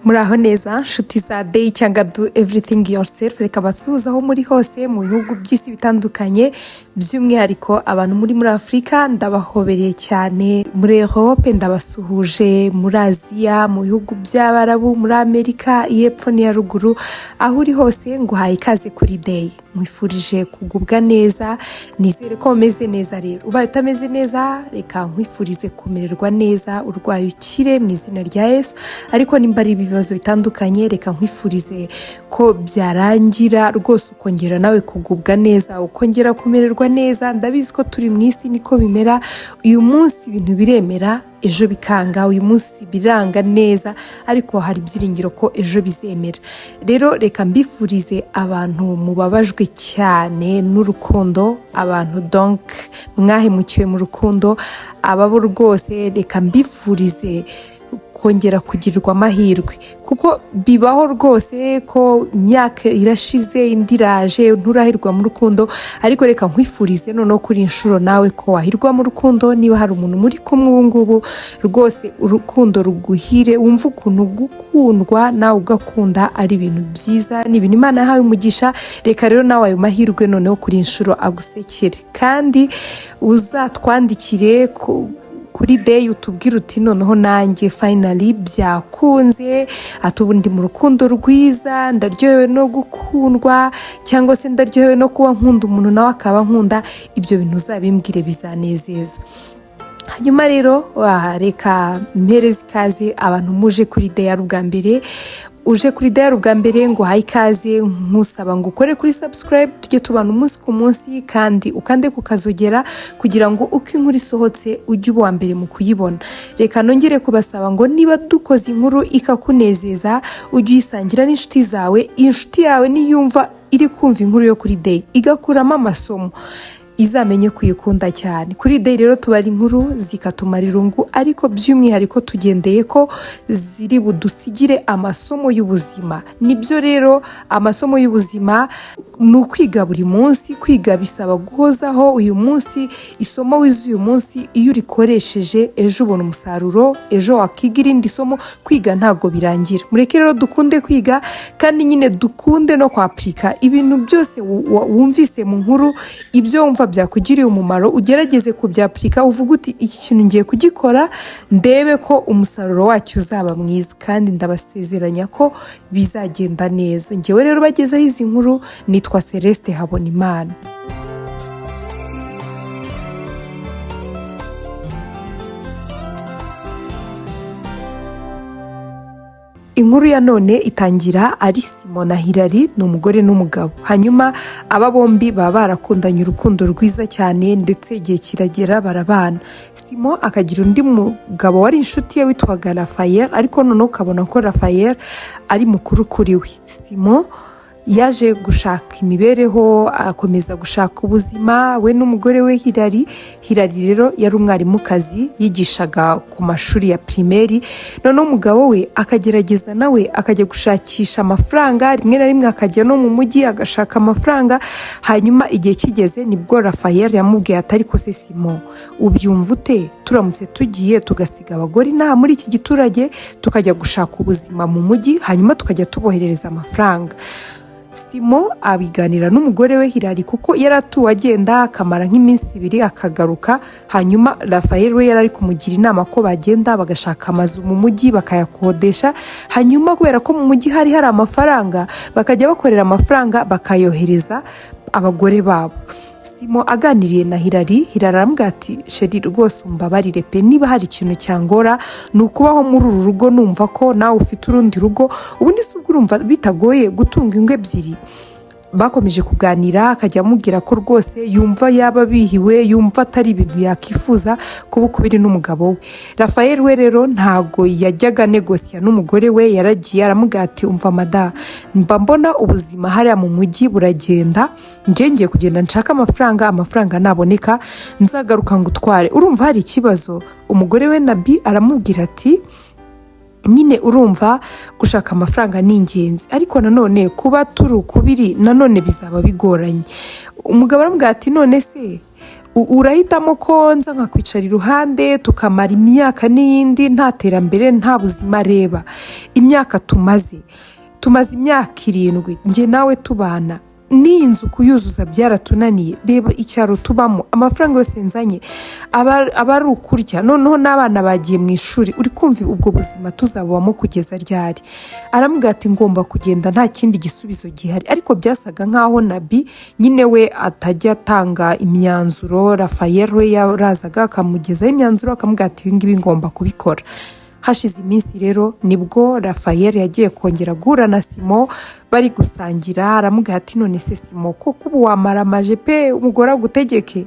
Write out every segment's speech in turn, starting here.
Muraho neza, nshuti za Day cyangwa Do Everything Yourself. Reka basuhuze aho muri hose mu bihugu by'isi bitandukanye, by'umwihariko abantu muri Afurika ndabahobereye cyane, muri Europe ndabasuhuje, muri Aziya, mu bihugu by'Abarabu, muri Amerika y'Epfo n'iya Ruguru. Aho uri hose nguhaye ikaze kuri Day. Nkwifurije kugubwa neza, nizere ko umeze neza. Rero ubaye utameze neza, reka nkwifurize kumererwa neza, urwaye ukire mu izina rya Yesu. Ariko nimba ari ibibazo bitandukanye, reka nkwifurize ko byarangira rwose, ukongera nawe kugubwa neza, ukongera kumererwa neza. Ndabizi ko turi mu isi, niko bimera. Uyu munsi ibintu biremera, ejo bikanga. Uyu munsi biranga neza, ariko hari ibyiringiro ko ejo bizemera. Rero reka mbifurize abantu mubabajwe cyane n'urukundo, abantu donc mwahemukiwe mu rukundo, ababo rwose reka mbifurize kongera kugirirwa amahirwe, kuko bibaho rwose ko imyaka irashize, indi iraje, nturahirwa mu rukundo. Ariko reka nkwifurize noneho kuri inshuro nawe ko wahirwa mu rukundo. Niba hari umuntu muri kumwe ubu ngubu, rwose urukundo ruguhire, wumve ukuntu gukundwa nawe ugakunda ari ibintu byiza, ni ibintu Imana yahawe umugisha. Reka rero nawe ayo mahirwe noneho kuri inshuro agusekere, kandi uzatwandikire kuri Day utubwire uti: "Noneho nanjye finally byakunze," ati: "Ubu ndi mu rukundo rwiza, ndaryohewe no gukundwa," cyangwa se "ndaryohewe no kuba nkunda umuntu, nawe akaba nkunda." Ibyo bintu uzabimbwire, bizanezeza. Hanyuma rero reka mpereze ikaze abantu muje kuri Day ari ubwa mbere. Uje kuri Day ubwa mbere, ngo uhaye ikaze, nkusaba ngo ukore kuri subscribe, tujye tubana umunsi ku munsi, kandi ukande ku kazogera kugira ngo uko inkuru isohotse ujye uba uwa mbere mu kuyibona. Reka nongere kubasaba ngo niba dukoze inkuru ikakunezeza, ujye uyisangira n'inshuti zawe. Inshuti yawe niyumva iri kumva inkuru yo kuri Day igakuramo amasomo, izamenye kuyikunda cyane. Kuri Day rero tubara inkuru zikatumara irungu, ariko by'umwihariko tugendeye ko ziri budusigire amasomo y'ubuzima. Nibyo rero, amasomo y'ubuzima ni ukwiga buri munsi. Kwiga bisaba guhozaho. Uyu munsi isomo wize uyu munsi, iyo urikoresheje ejo ubona umusaruro, ejo wakiga irindi somo. Kwiga ntabwo birangira. Mureke rero dukunde kwiga, kandi nyine dukunde no kwapurika ibintu byose wumvise mu nkuru. Ibyo wumva byakugiriye umumaro, ugerageze kubyapurika, uvuge uti: "Iki kintu ngiye kugikora, ndebe ko umusaruro wacyo uzaba mwiza." Kandi ndabasezeranya ko bizagenda neza. Ngewe rero bagezeho izi nkuru nitwa Celeste Habonimana. Inkuru ya none itangira ari Simo na Hilary, ni umugore n'umugabo. Hanyuma aba bombi baba barakundanye urukundo rwiza cyane, ndetse igihe kiragera barabana. Simo akagira undi mugabo wari inshuti ye witwaga Rafael, ariko noneho ukabona ko Rafael ari mukuru kuri we. Simo yaje gushaka imibereho, akomeza gushaka ubuzima, we n'umugore we Hilary. Hilary rero yari umwarimukazi, yigishaga ku mashuri ya primaire. Noneho umugabo we akagerageza nawe akajya gushakisha amafaranga, rimwe na rimwe akajya no mu mujyi agashaka amafaranga. Hanyuma igihe kigeze nibwo Rafael yamubwiye ati: "Ariko se Simo, ubyumva ute turamutse tugiye tugasiga abagore inaha muri iki giturage, tukajya gushaka ubuzima mu mujyi, hanyuma tukajya tuboherereza amafaranga?" Simo abiganira n'umugore we Hilary, kuko yari atuwe agenda akamara nk'iminsi 2 akagaruka. Hanyuma Rafael we yari ari kumugira inama ko bagenda bagashaka amazu mu mujyi bakayakodesha, hanyuma kubera ko mu mujyi hari hari amafaranga, bakajya bakorera amafaranga bakayohereza abagore babo. Simo aganiriye na Hilary, Hilary aramubwira ati: "Chéri, rwose umbabarire pe, niba hari ikintu cyangora ni ukubaho muri uru rugo numva ko nawe ufite urundi rugo. Ubundi si ubwo urumva bitagoye gutunga ingo ebyiri?" Bakomeje kuganira, akajya amubwira ko rwose yumva yaba abihiwe, yumva atari ibintu yakifuza kuba ukubiri n'umugabo we. Rafael we rero ntago yajyaga negosiya n'umugore we, yaragiye aramubwira ati: "Umva mada, mba mbona ubuzima hariya mu mujyi buragenda, njye ngiye kugenda nshaka amafaranga, amafaranga naboneka nzagaruka ngo utware. Urumva hari ikibazo?" Umugore we Nabi aramubwira ati: "Nyine urumva gushaka amafaranga ni ingenzi, ariko nanone kuba turi ukubiri nanone bizaba bigoranye." Umugabo aramubwira ati: "None se Urahitamo ko nza nkakwicara iruhande tukamara imyaka n'iyindi nta terambere, nta buzima? Reba imyaka tumaze, imyaka 7 njye nawe tubana, n'iyi nzu kuyuzuza byaratunaniye. Reba icyaro tubamo, amafaranga yose nzanye aba ari ukurya, noneho n'abana bagiye mu ishuri. Uri kumva ubwo buzima tuzabubamo kugeza ryari?" Aramubwira ati: "Ngomba kugenda, nta kindi gisubizo gihari." Ariko byasaga nk'aho Nabi nyine we atajya atanga imyanzuro. Rafael we yarazaga akamugezaho imyanzuro, akamubwira ati: "Ibi ngibi ngomba kubikora." Hashize iminsi rero nibwo Rafael yagiye kongera guhura na Simo bari gusangira. Aramubwira ati: "None se Simo, koko ubu wamaramaje pe, umugore agutegeke?"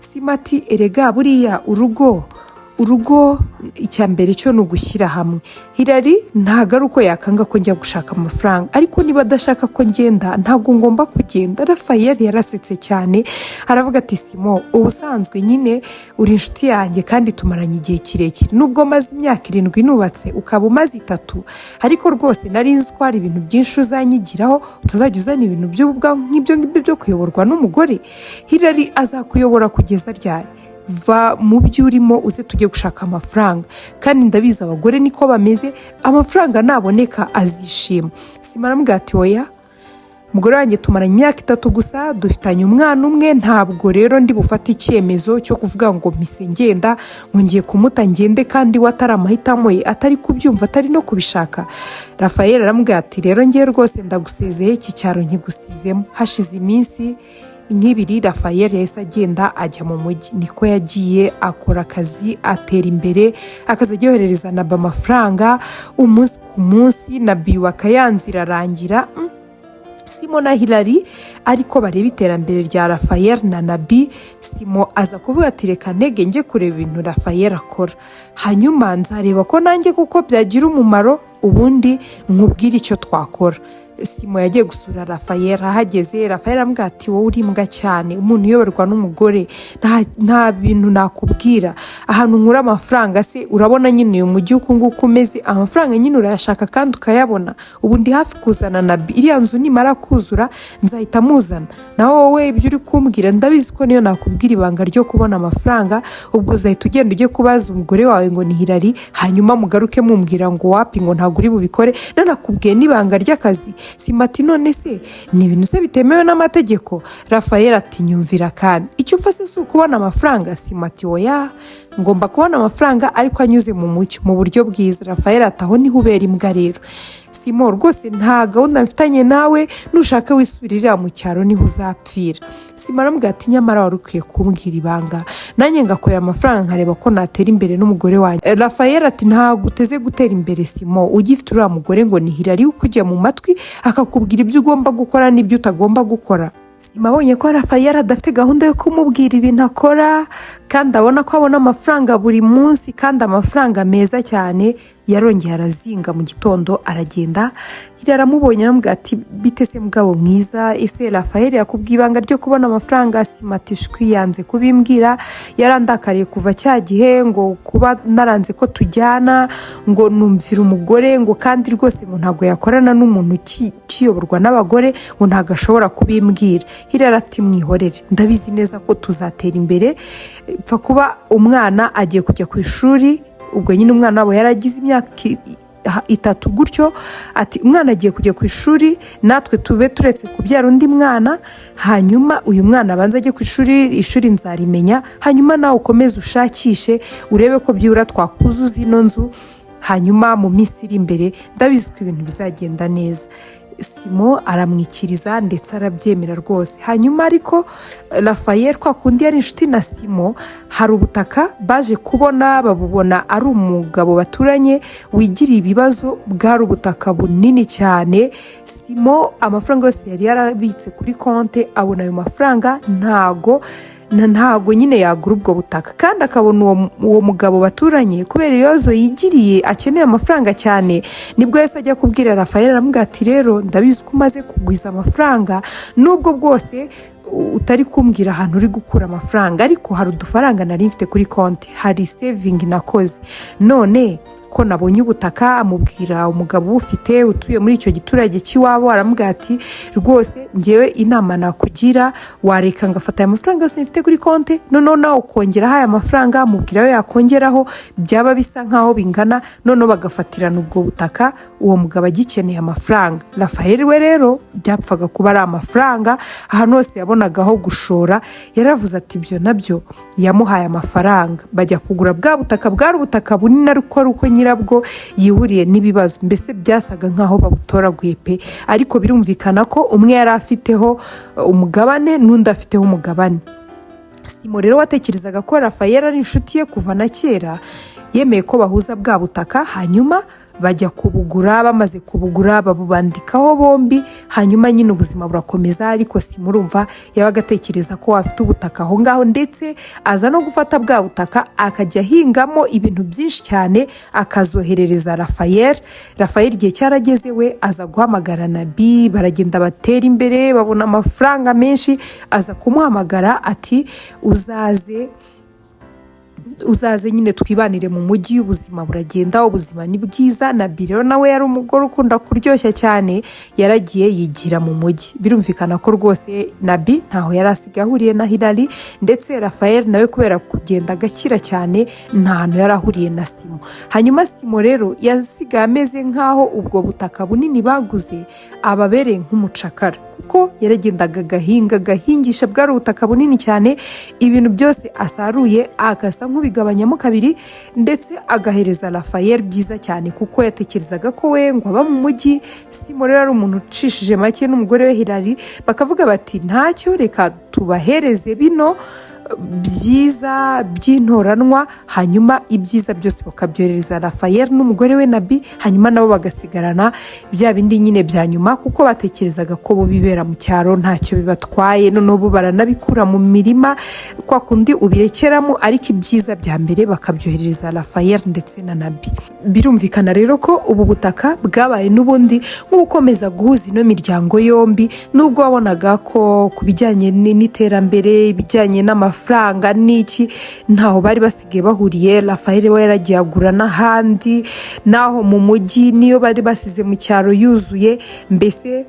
Simo ati: "Erega buriya urugo icya mbere cyo ni ugushyira hamwe. Hirari ntabwo ari uko yakanga ko njya gushaka amafaranga, ariko niba adashaka ko ngenda, ntabwo ngomba kugenda." Rafael yarasetse cyane, aravuga ati: "Simo, ubusanzwe nyine uri inshuti yanjye kandi tumaranye igihe kirekire. Nubwo maze imyaka 7 nubatse, ukaba umaze 3, ariko rwose nari nzi ko hari ibintu byinshi uzanyigiraho, utazajya uzana ibintu by'ubwa nk'ibyo ngibyo byo kuyoborwa n'umugore. Hirari azakuyobora kugeza ryari? Va mu byo urimo uze tujye gushaka amafaranga. Kandi ndabizi abagore niko bameze, amafaranga naboneka azishima." Sima aramubwira ati: "Oya, umugore wanjye tumaranye imyaka 3 gusa, dufitanye umwana umwe. Ntabwo rero ndi bufate icyemezo cyo kuvuga ngo mpise ngenda, ngo ngiye kumuta ngende, kandi we atari amahitamo ye, atari kubyumva, atari no kubishaka." Rafael aramubwira ati: "Rero ngewe rwose ndagusezeye, iki cyaro nkigusizemo." Hashize iminsi nk'ibiri, Rafael yahise agenda ajya mu mujyi. Niko yagiye akora akazi, atera imbere, akazajya yoherereza Nabi amafaranga umunsi ku munsi. Nabi yubaka ya nzu irarangira. Simo na Hilary ariko bareba iterambere rya Rafael na Nabi. Simo aza kuvuga ati: "Reka ntege njye kureba ibintu Rafael akora, hanyuma nzareba ko nanjye kuko byagira umumaro, ubundi nkubwire icyo twakora." Simo yagiye gusura Rafael. Ahageze, Rafael aramubwira ati: "Wowe uri imbwa cyane, umuntu uyoborwa n'umugore, nta bintu nakubwira ahantu nkura amafaranga se. Urabona nyine uyu mujyi uku nguku umeze, amafaranga nyine urayashaka kandi ukayabona. Ubu ndi hafi kuzana na iriya nzu, nimara kuzura nzahita muzana. Nawe wowe ibyo uri kumbwira, ndabizi ko niyo nakubwira ibanga ryo kubona amafaranga, ubwo uzahita ugenda ujye kubaza umugore wawe ngo ni Hirari, hanyuma mugaruke mumbwira ngo wapi, ngo ntabwo uri bubikore, nanakubwiye n'ibanga ry'akazi." Sima ati: "None se ni ibintu se bitemewe n'amategeko?" Rafael ati: "Nyumvira kandi, icyo upfa se si ukubona amafaranga?" Sima ati: "Oya, ngomba kubona amafaranga ariko anyuze mu mucyo, mu buryo bwiza." Rafael ati: "Aho niho ubera imbwa rero. Simo, rwose nta gahunda mfitanye nawe, nushaka wisubirira mu cyaro niho uzapfira." Simo aramubwira ati: "Nyamara wari ukwiye kumbwira ibanga, nanjye ngakorera amafaranga, nkareba ko natera imbere n'umugore wanjye." Rafael ati: "Ntabwo uteze gutera imbere Simo, ugifite uriya mugore ngo ni Hirari ukujya mu matwi, akakubwira ibyo ugomba gukora n'ibyo utagomba gukora." Sima abonye ko Rafael adafite gahunda yo kumubwira ibintu akora, kandi abona ko abona amafaranga buri munsi, kandi amafaranga meza cyane, yarongeye arazinga. Mu gitondo aragenda. Aramubonye, aramubwira ati: "Bite se mugabo mwiza? Ese Rafael yakubwiye ibanga ryo kubona amafaranga?" Sima ati: "Shwi, yanze kubimbwira, yarandakariye kuva cya gihe ngo kuba naranze ko tujyana, ngo numvira umugore, ngo kandi rwose ngo ntabwo yakorana n'umuntu ukiyoborwa n'abagore, ngo ntabwo ashobora kubimbwira." Hirara ati: "Mwihorere, ndabizi neza ko tuzatera imbere, pfa kuba umwana agiye kujya ku ishuri." Ubwo nyine umwana wabo yaragize imyaka 3 gutyo. Ati: "Umwana agiye kujya ku ishuri, natwe tube turetse kubyara undi mwana, hanyuma uyu mwana abanza ajye ku ishuri, ishuri nzarimenya, hanyuma nawe ukomeze ushakishe, urebe ko byibura twakuzuza ino nzu, hanyuma mu minsi iri imbere ndabizi ko ibintu bizagenda neza." Simo aramwikiriza ndetse arabyemera rwose. Hanyuma ariko Rafael, kwa kundi yari inshuti na Simo, hari ubutaka baje kubona, babubona ari umugabo baturanye wigiriye ibibazo. Bwari ubutaka bunini cyane. Simo amafaranga yose yari yarabitse kuri konti, abona ayo mafaranga ntago nyine yagura ubwo butaka, kandi akabona uwo mugabo baturanye kubera ibibazo yigiriye akeneye amafaranga cyane. Nibwo yahise ajya kubwira Rafael, aramubwira ati: "Rero ndabizi ko umaze kugwiza amafaranga, nubwo bwose utari kumbwira ahantu uri gukura amafaranga, ariko hari udufaranga nari mfite kuri konti, hari saving nakoze none." Ko nabonye ubutaka. Amubwira umugabo ubufite utuye muri icyo giturage cy'iwabo. Aramubwira ati: "Rwose ngewe inama nakugira, wareka ngafata aya mafaranga yose mfite kuri konti, noneho nawe ukongeraho aya mafaranga." Amubwira ayo yakongeraho, byaba bisa nk'aho bingana, noneho bagafatirana ubwo butaka, uwo mugabo agikeneye amafaranga. Rafael we rero byapfaga kuba ari amafaranga, ahantu hose yabonaga aho gushora. Yaravuze ati ibyo nabyo. Yamuhaye amafaranga, bajya kugura bwa butaka. Bwari ubutaka bunini, ariko ari uko nyirabwo yihuriye n'ibibazo, mbese byasaga nk'aho babutoraguye pe. Ariko birumvikana ko umwe yari afiteho umugabane n'undi afiteho umugabane. Simo rero watekerezaga ko Rafael ari inshuti ye kuva na kera, yemeye ko bahuza bwa butaka, hanyuma bajya kubugura. Bamaze kubugura, babubandikaho bombi, hanyuma nyine ubuzima burakomeza. Ariko Simo urumva yabaga atekereza ko afite ubutaka aho ngaho, ndetse aza no gufata bwa butaka akajya ahingamo ibintu byinshi cyane, akazoherereza Rafael. Rafael igihe cyarageze, we aza guhamagara Nabi. Baragenda batera imbere, babona amafaranga menshi. Aza kumuhamagara ati: "Uzaze, uzaze nyine twibanire mu mujyi, ubuzima buragenda, ubuzima ni bwiza." Nabi rero nawe yari umugore ukunda kuryoshya cyane, yaragiye yigira mu mujyi. Birumvikana ko rwose Nabi ntaho yari asigaye ahuriye na Hilary, ndetse Rafael nawe kubera kugenda agakira cyane, nta hantu yari ahuriye na Simo. Hanyuma Simo rero yasigaye ameze nk'aho ubwo butaka bunini baguze ababereye nk'umucakara, kuko yaragendaga agahinga, agahingisha. Bwari ubutaka bunini cyane. Ibintu byose asaruye agasa nk'ubigabanyamo kabiri, ndetse agahereza Rafael byiza cyane, kuko yatekerezaga ko we ngo aba mu mujyi. Simo rero ari umuntu ucishije make, n'umugore we Hilary bakavuga bati: "Ntacyo, reka tubahereze bino byiza by'intoranwa." Hanyuma ibyiza byose bakabyohereza Rafael n'umugore we Nabi, hanyuma nabo bagasigarana bya bindi nyine bya nyuma, kuko batekerezaga ko bo bibera mu cyaro ntacyo bibatwaye. Noneho bo baranabikura mu mirima kwa kundi ubirekeramo, ariko ibyiza bya mbere bakabyohereza Rafael ndetse na Nabi. Birumvikana rero ko ubu butaka bwabaye n'ubundi nk'ubukomeza guhuza ino miryango yombi, nubwo wabonaga ko ku bijyanye n'iterambere, ibijyanye n'amafaranga n'iki, ntaho bari basigaye bahuriye. Rafael we yaragiye agura n'ahandi, n'aho mu mujyi, niyo bari basize mu cyaro yuzuye. Mbese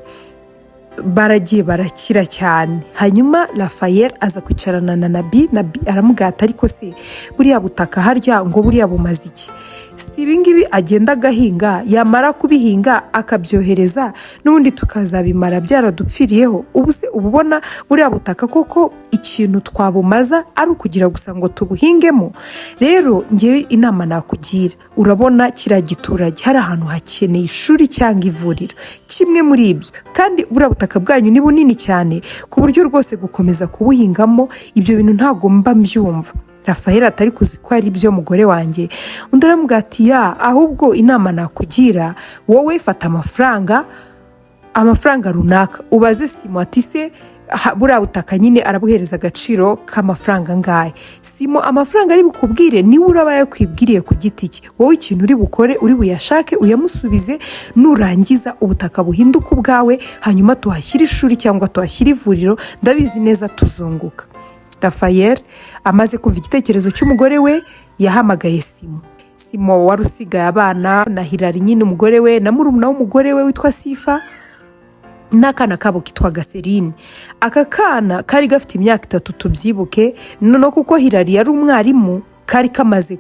baragiye barakira cyane. Hanyuma Rafael aza kwicarana na Nabi. Nabi aramubwira ati: "Ariko se buriya butaka harya ngo buriya bumaze iki? Si ibingibi agenda agahinga, yamara kubihinga akabyohereza, n'ubundi tukazabimara byaradupfiriyeho? Ubu se uba ubona buriya butaka koko ikintu twabumaza ari ukugira gusa ngo tubuhingemo? Rero ngewe inama nakugira, urabona kiriya giturage hari ahantu hakeneye ishuri cyangwa ivuriro, kimwe muri ibyo. Kandi buriya butaka bwanyu ni bunini cyane, ku buryo rwose gukomeza kubuhingamo ibyo bintu ntabwo mba mbyumva." Rafael atari kuzi ko ari byo mugore wanjye. Undi aramubwira ati: "Ya, ahubwo inama nakugira wowe, fata amafaranga runaka, ubaze Simo ati se buriya butaka nyine arabuhereza agaciro k'amafaranga angahe? Simo amafaranga ari bukubwire niwe uraba yakwibwiriye ku giti cye. Wowe ikintu uri bukore, uri buyashake uyamusubize, nurangiza ubutaka buhinduke ubwawe, hanyuma tuhashyire ishuri cyangwa tuhashyire ivuriro. Ndabizi neza tuzunguka." Rafael amaze kumva igitekerezo cy'umugore we, yahamagaye Simo. Simo wari usigaye abana na Hilary nyine umugore we, na murumuna w'umugore we witwa Sifa, n'akana kabo kitwa Gaserine. Aka kana kari gafite imyaka 3, tubyibuke noneho kuko Hilary yari umwarimu, kari kamaze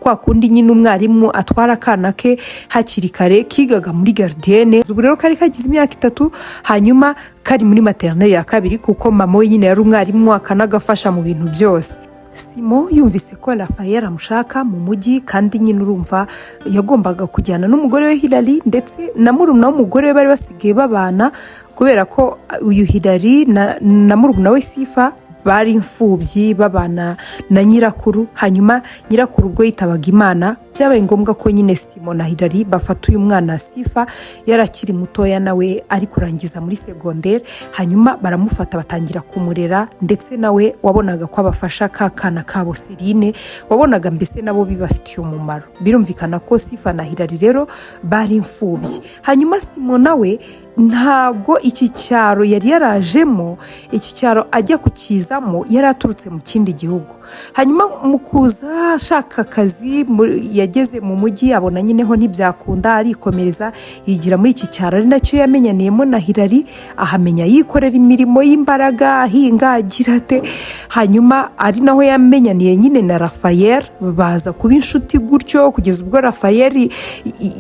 kwa kundi nyine umwarimu atwara akana ke hakiri kare, kigaga muri gardienne. Ubu rero kari kagize imyaka 3, hanyuma kari muri maternelle ya kabiri, kuko mama we nyine yari umwarimu akanagafasha mu bintu byose. Simo yumvise ko Rafael amushaka mu mujyi, kandi nyine urumva yagombaga kujyana n'umugore we Hilary ndetse na murumuna w'umugore we bari basigaye babana, kubera ko uyu Hilary na murumuna we Sifa bari imfubyi, babana na nyirakuru. Hanyuma nyirakuru ubwo yitabaga Imana, byabaye ngombwa ko nyine Simo na Hilary bafata uyu mwana Sifa, yari akiri mutoya nawe ari kurangiza muri segonderi. Hanyuma baramufata, batangira kumurera, ndetse nawe wabonaga ko abafasha ka kana kabo Serine, wabonaga mbese nabo bibafitiye umumaro. Birumvikana ko Sifa na Hilary rero bari imfubyi. Hanyuma Simo nawe ntago iki cyaro yari yarajemo, iki cyaro ajya kukizamo. kubizamo yari aturutse mu kindi gihugu. Hanyuma mu kuza ashaka akazi, yageze mu mujyi abona nyine ho ntibyakunda, arikomereza yigira muri iki cyaro, ari nacyo yamenyaniyemo na Hilary. Ahamenya yikorera imirimo y'imbaraga, ahinga, agira ate. Hanyuma ari naho yamenyaniye nyine na Rafael, baza kuba inshuti gutyo kugeza ubwo Rafael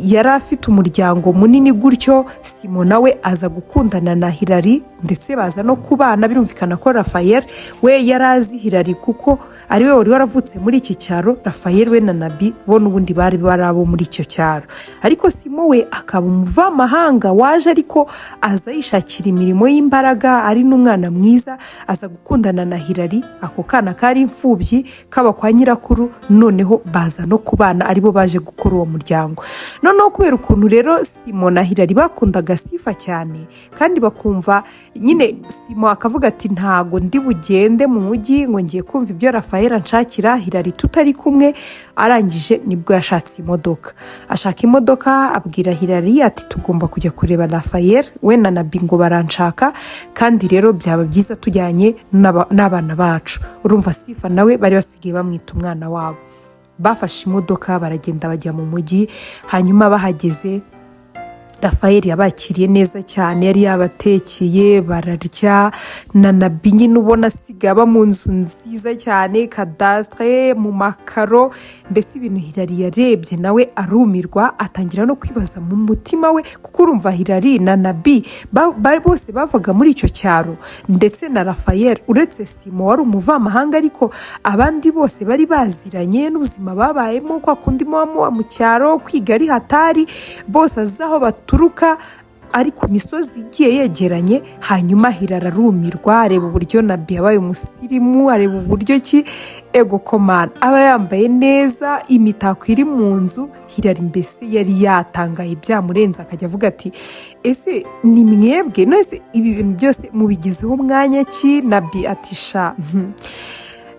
yari afite umuryango munini gutyo. Simo nawe aza gukundana na Hilary, ndetse baza no kubana. Birumvikana ko Rafael we yari azi Hilary kuko ari we wari waravutse muri iki cyaro. Rafael we na Nabi bo n'ubundi bari bari abo muri icyo cyaro, ariko Simo we akaba umuvamahanga waje, ariko aza yishakira imirimo y'imbaraga, ari n'umwana mwiza. Aza gukundana na Hilary, ako kana kari imfubyi kaba kwa nyirakuru, noneho baza no kubana, aribo baje gukora uwo muryango. Noneho kubera ukuntu rero Simo na Hilary bakundaga Sifa cyane, kandi bakumva nyine, Simo akavuga ati: "Ntago ndi bugende mu mujyi ngo ngiye kumva ibyo Rafael anshakira, Hilary tutari kumwe." Arangije nibwo yashatse imodoka, ashaka imodoka, abwira Hilary ati: "Tugomba kujya kureba Rafael, we na Nabi ngo baranshaka, kandi rero byaba byiza tujyanye n'abana bacu." Urumva Sifa nawe bari basigaye bamwita umwana wabo. Bafashe imodoka baragenda, bajya mu mujyi. Hanyuma bahageze, Rafael yabakiriye neza cyane, yari yabatekeye bararya. Na Nabi nyine ubona asigaye aba mu nzu nziza cyane, cadastre mu makaro, mbese ibintu Hilary yarebye nawe arumirwa, atangira no kwibaza mu mutima we, kuko urumva Hilary na Nabi bose bavaga muri icyo cyaro, ndetse na Rafael, uretse Simo wari umuvamahanga, ariko abandi bose bari baziranye n'ubuzima babayemo, kwa kundi muba muba mu cyaro, kwiga ari hatari, bose azi aho baturuka, ari ku misozi igiye yegeranye. Hanyuma Hilary arumirwa, areba uburyo Nabi yabaye umusirimu, areba uburyo ki ego komana aba yambaye neza, imitako iri mu nzu. Hilary mbese yari yatangaye byamurenze, akajya avuga ati: "Ese ni mwebwe? None ibi bintu byose mubigezeho umwanya ki?" Nabi ati: "Sha,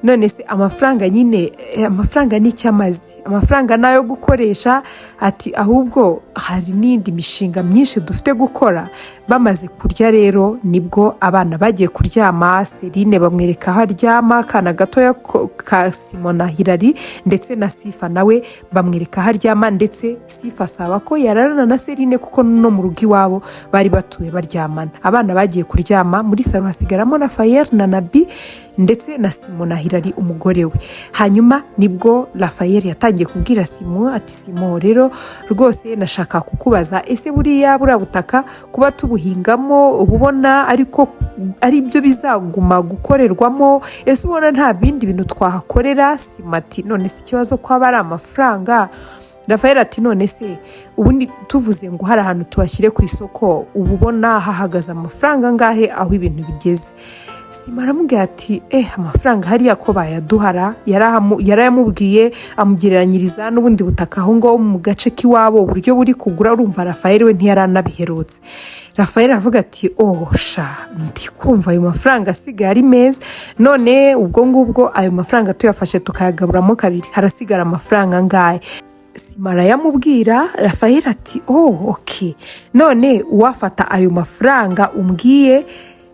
none se amafaranga nyine, amafaranga ni icyo amaze, amafaranga ni ayo gukoresha." Ati: "Ahubwo hari n'indi mishinga myinshi dufite gukora." Bamaze kurya rero nibwo abana bagiye kuryama. Serine bamwereka aho aryama, akana gatoya ka Simo na Hilary, ndetse na Sifa nawe bamwereka aho aryama, ndetse Sifa asaba ko yararana na Serine kuko no mu rugo iwabo bari batuye baryamana. Abana bagiye kuryama, muri salo hasigaramo Rafael na Nabi ndetse na Simo na Hilary umugore we. Hanyuma nibwo Rafael yatangiye kubwira Simo ati: "Simo rero rwose nashaka kukubaza, ese buriya butaka kuba tubuhingamo uba ubona ariko ari byo bizaguma gukorerwamo? Ese ubona nta bindi bintu twahakorera?" Simo ati: "None se ikibazo ko aba ari amafaranga?" Rafael ati: "None se ubundi tuvuze ngo hari ahantu tuhashyire ku isoko, uba ubona hahagaze amafaranga angahe aho ibintu bigeze?" Sima aramubwira ati: "Amafaranga hariya ko bayaduhara." Yarayamubwiye, amugereranyiriza n'ubundi butaka aho ngaho mu gace k'iwabo uburyo buri kugura. Urumva Rafael we ntiyari anabiherutse. Rafael aravuga ati: "Oh sha, ndi kumva ayo mafaranga asigaye ari meza. None ubwo ngubwo ayo mafaranga tuyafashe tukayagaburamo kabiri, harasigara amafaranga angahe?" Sima arayamubwira. Rafael ati: "Oh okay, none uwafata ayo mafaranga umbwiye,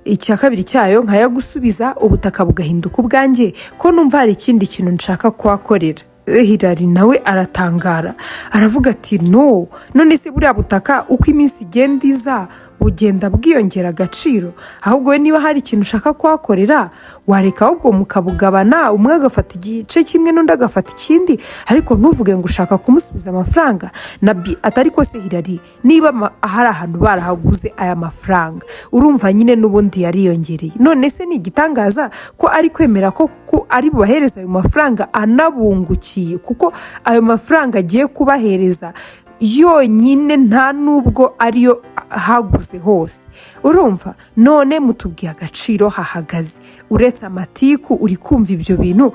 icya kabiri cyayo nkayagusubiza, ubutaka bugahinduka ubwanjye, ko numva hari ikindi kintu nshaka kuhakorera?" Hilary nawe aratangara, aravuga ati: "No, none se buriya butaka uko iminsi igenda iza bugenda bwiyongera agaciro? Ahubwo we niba hari ikintu ushaka kuhakorera, wareka ahubwo mukabugabana, umwe agafata igice kimwe n'undi agafata ikindi, ariko ntuvuge ngo ushaka kumusubiza amafaranga." Nabi atari ko se Hilary, niba hari ahantu barahaguze aya mafaranga, urumva nyine n'ubundi yariyongereye. None se ni igitangaza ko ari kwemera ko ari bubahereza ayo mafaranga anabungukiye? Kuko ayo mafaranga agiye kubahereza yonyine nta nubwo ariyo haguze hose. Urumva none mutubwiye agaciro hahagaze, uretse amatiku uri kumva ibyo bintu,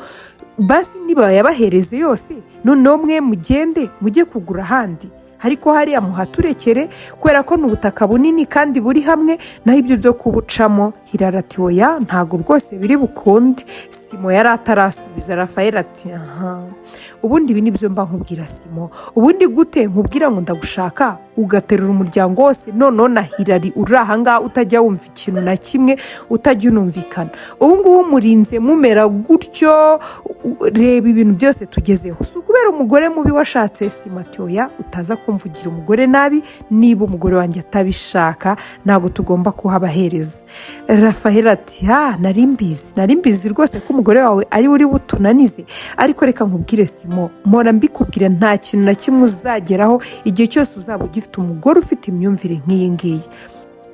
basi niba yabahereze yose, noneho mwe mugende mujye kugura ahandi, ariko hariya muhaturekere, kubera ko ni ubutaka bunini kandi buri hamwe. Naho ibyo byo kubucamo." Hilary ati: "Oya, ntabwo rwose biri bukunde." Simo yari atarasubiza. Rafael ati: "Aha, Ubundi ibi nibyo mba nkubwira, Simo. Ubundi gute nkubwira ngo ndagushaka, ugaterura umuryango wose, noneho na Hirari uri ahangaha utajya wumva ikintu na kimwe, utajya unumvikana? Ubu ngubu murinze mumera gutyo. Reba ibintu byose tugezeho, si ukubera umugore mubi washatse? Simo ati: "Oya, utaza kumvugira umugore nabi. Niba umugore wanjye atabishaka, ntabwo tugomba kuhabahereza." Rafael ati: "Ha, nari mbizi, nari mbizi rwose ko umugore wawe ari we uri butunanize. Ariko reka nkubwire, Simo, mpora mbikubwira, nta kintu na kimwe uzageraho igihe cyose uzaba ugifite umugore ufite imyumvire nk'iyi ngiyi."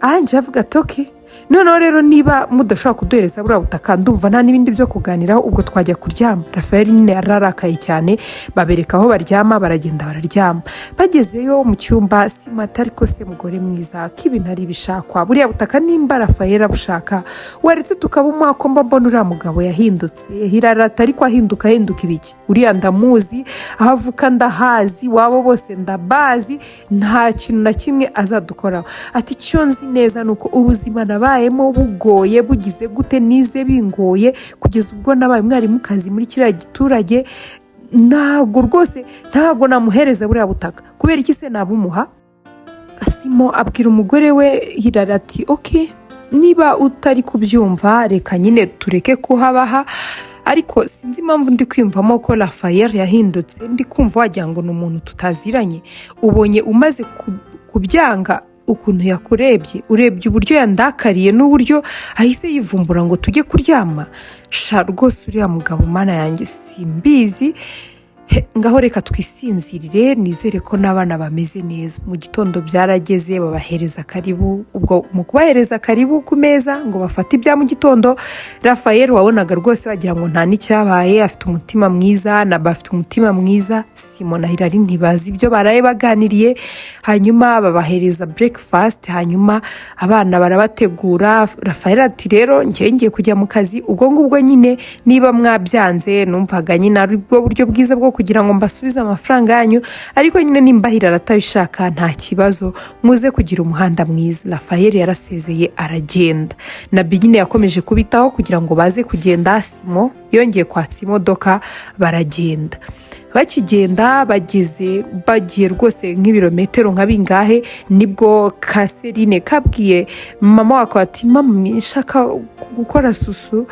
Arangije avuga ati: "Okay, noneho rero niba mudashobora kuduhereza buriya butaka, ndumva nta n'ibindi byo kuganiraho, ubwo twajya kuryama." Rafael nyine yararakaye cyane. Babereka aho baryama, baragenda bararyama. Bagezeyo mu cyumba, Simo ati: "Ariko se mugore mwiza, ko ibintu ari ibishakwa, buriya butaka nimba Rafael abushaka, waretse tukabumuha, ko mba mbona uriya mugabo yahindutse?" Hirarata: "Ariko ahinduka, ahinduka ibiki? Uriya ndamuzi, aho avuka ndahazi, wabo bose ndabazi, nta kintu na kimwe azadukoraho." Ati: "Icyo nzi neza ni uko ubuzima nabayemo bugoye bugize gute, nize bingoye kugeza ubwo nabaye umwarimukazi muri kiriya giturage. Ntabwo rwose, ntabwo namuhereza buriya butaka. Kubera iki se nabumuha?" Simo abwira umugore we Hirara ati: "Okay, niba utari kubyumva, reka nyine tureke kuhabaha. Ariko sinzi impamvu ndi kwiyumvamo ko Rafael yahindutse, ndi kumva wagira ngo ni umuntu tutaziranye. Ubonye umaze kubyanga, ukuntu yakurebye, urebye uburyo yandakariye n'uburyo ahise yivumbura ngo tujye kuryama. Sha, rwose uriya mugabo, mana yanjye, simbizi. Ngaho reka twisinzirire, nizere ko n'abana bameze neza." Mu gitondo byarageze, babahereza karibu. Ubwo mu kubahereza karibu ku meza ngo bafate ibya mu gitondo, Rafael wabonaga rwose wagira ngo nta n'icyabaye, afite umutima mwiza, na bafite umutima mwiza. Simo na Hirari ntibazi ibyo baraye baganiriye. Hanyuma babahereza breakfast, hanyuma abana barabategura. Rafael ati: "Rero njyewe ngiye kujya mu kazi. Ubwo ngubwo nyine niba mwabyanze, numvaga nyine ari bwo buryo bwiza bwo kugira ngo mbasubize amafaranga yanyu. Ariko nyine nimba Hirari atabishaka, nta kibazo, muze kugira umuhanda mwiza." Rafael yarasezeye aragenda. Nabi nyine yakomeje kubitaho kugira ngo baze kugenda. Simo yongeye kwatsa imodoka, baragenda. Bakigenda, bageze, bagiye rwose nk'ibirometero nka bingahe, nibwo Kaserine kabwiye mama wako ati: "Mama, nshaka gukora susu."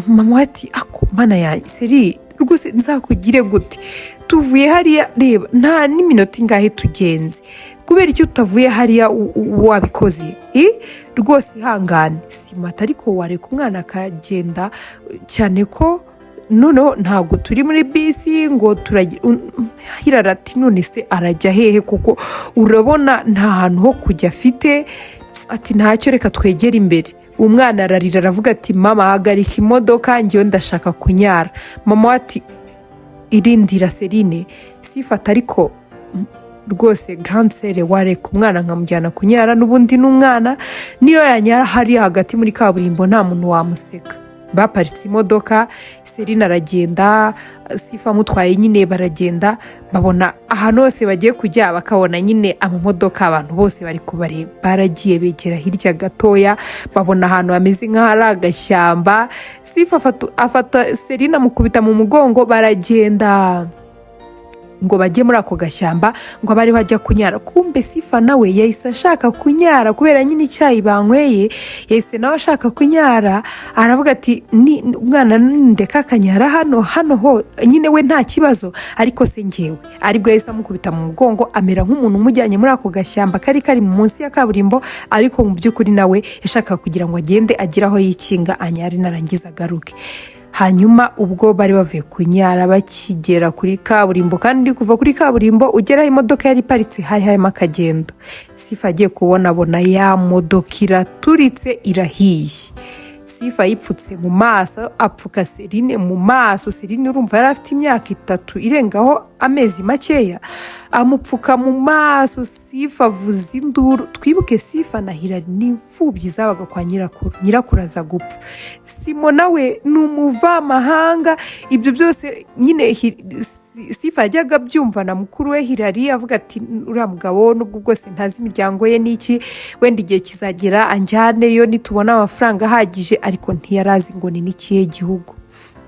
Mama we ati: "Ako mana yanjye, Seri, rwose nzakugire gute? Tuvuye hariya, reba nta n'iminota ingahe tugenze. Kubera icyo utavuye hariya wabikoze? Rwose ihangane." Simata: "Ariko wareka umwana akagenda, cyane ko noneho ntabwo turi muri bisi ngo turagira." Hirara ati: "None se arajya hehe, kuko urabona nta hantu ho kujya afite?" Ati: "Ntacyo, reka twegere imbere." Umwana ararira, aravuga ati: "Mama, hagarika imodoka, ngewe ndashaka kunyara." Mama we ati: "Irindira, Serine." Sifata: "Ariko rwose grande sœur, wareka umwana nkamujyana kunyara? N'ubundi n'umwana, niyo yanyara hariya hagati muri kaburimbo, nta muntu wamuseka." Baparitse imodoka, Serine aragenda, Sifa amutwaye nyine, baragenda. Babona ahantu hose bagiye kujya, bakabona nyine amamodoka, abantu bose bari kubareba. Baragiye, begera hirya gatoya, babona ahantu hameze nk'aho ari agashyamba. Sifa afata Serine, amukubita mu mugongo, baragenda ngo bajye muri ako gashyamba ngo abe ariho ajya kunyara. Kumbe Sifa nawe yahise ashaka kunyara kubera nyine icyayi banyweye, yahise nawe ashaka kunyara. Aravuga ati: "Ni umwana ndeka akanyara hano ho nyine we nta kibazo, ariko se ngewe?" Aribwo yahise amukubita mu mugongo, amera nk'umuntu umujyanye muri ako gashyamba kari munsi ya kaburimbo, ariko mu by'ukuri nawe yashakaga kugira ngo agende agire aho yikinga, anyare, narangiza agaruke. Hanyuma ubwo bari bavuye kunyara, bakigera kuri kaburimbo, kandi kuva kuri kaburimbo ugera aho imodoka yari iparitse hari harimo akagendo, Sifa agiye kubona abona ya modoka iraturitse, irahiye. Sifa yipfutse mu maso, apfuka Serine mu maso. Serine urumva yari afite imyaka 3 irengaho amezi makeya. Amupfuka mu maso, Sifa avuza induru. Twibuke, Sifa na Hirari ni imfubyi zabaga kwa nyirakuru. Nyirakuru aza gupfa. Simo nawe ni umuvamahanga. Ibyo byose nyine Sifa yajyaga abyumva na mukuru we Hirari, avuga ati: "Uriya mugabo, nubwo bwose ntazi imiryango ye n'iki, wenda igihe kizagera anjyaneyo nitubona amafaranga ahagije." Ariko ntiyarazi ngo ni n'ikihe gihugu.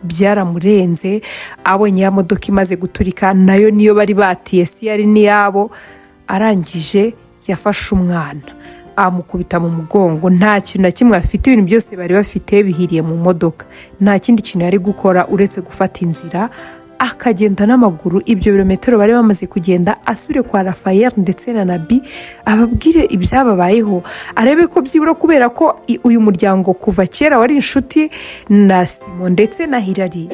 Byaramurenze abonye ya modoka imaze guturika, nayo niyo bari batiye, si yari n'iyabo. Arangije yafashe umwana amukubita mu mugongo. Nta kintu na kimwe afite, ibintu byose bari bafite bihiriye mu modoka. Nta kindi kintu yari gukora uretse gufata inzira akagenda n'amaguru ibyo birometero bari bamaze kugenda, asubire kwa Rafael ndetse na Nabi, ababwire ibyababayeho, arebe ko byibura, kubera ko uyu muryango kuva kera wari inshuti na Simo ndetse na Hilary,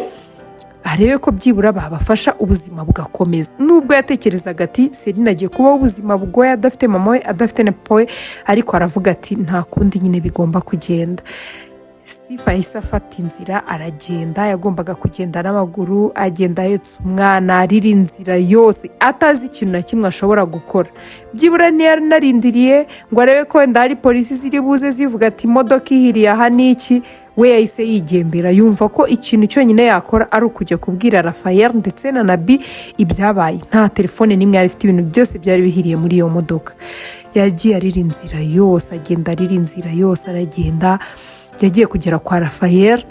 arebe ko byibura babafasha ubuzima bugakomeza. Nubwo yatekerezaga ati Serine agiye kubaho ubuzima bugoye adafite mama we, adafite na papa we, ariko aravuga ati nta kundi nyine bigomba kugenda. Sifa yahise afata inzira aragenda. Yagombaga kugenda n'amaguru, agenda ahetse umwana, arira inzira yose, atazi ikintu na kimwe ashobora gukora. Byibura ntiyaranarindiriye ngo arebe ko wenda hari polisi ziri buze zivuga ati imodoka ihiriye aha n'iki. We yahise yigendera, yumva ko ikintu cyonyine yakora ari ukujya kubwira Rafael ndetse na Nabi ibyabaye. Nta telefone n'imwe yari ifite, ibintu byose byari bihiriye muri iyo modoka. Yagiye arira inzira yose, agenda arira inzira yose, aragenda. Yagiye kugera kwa Rafael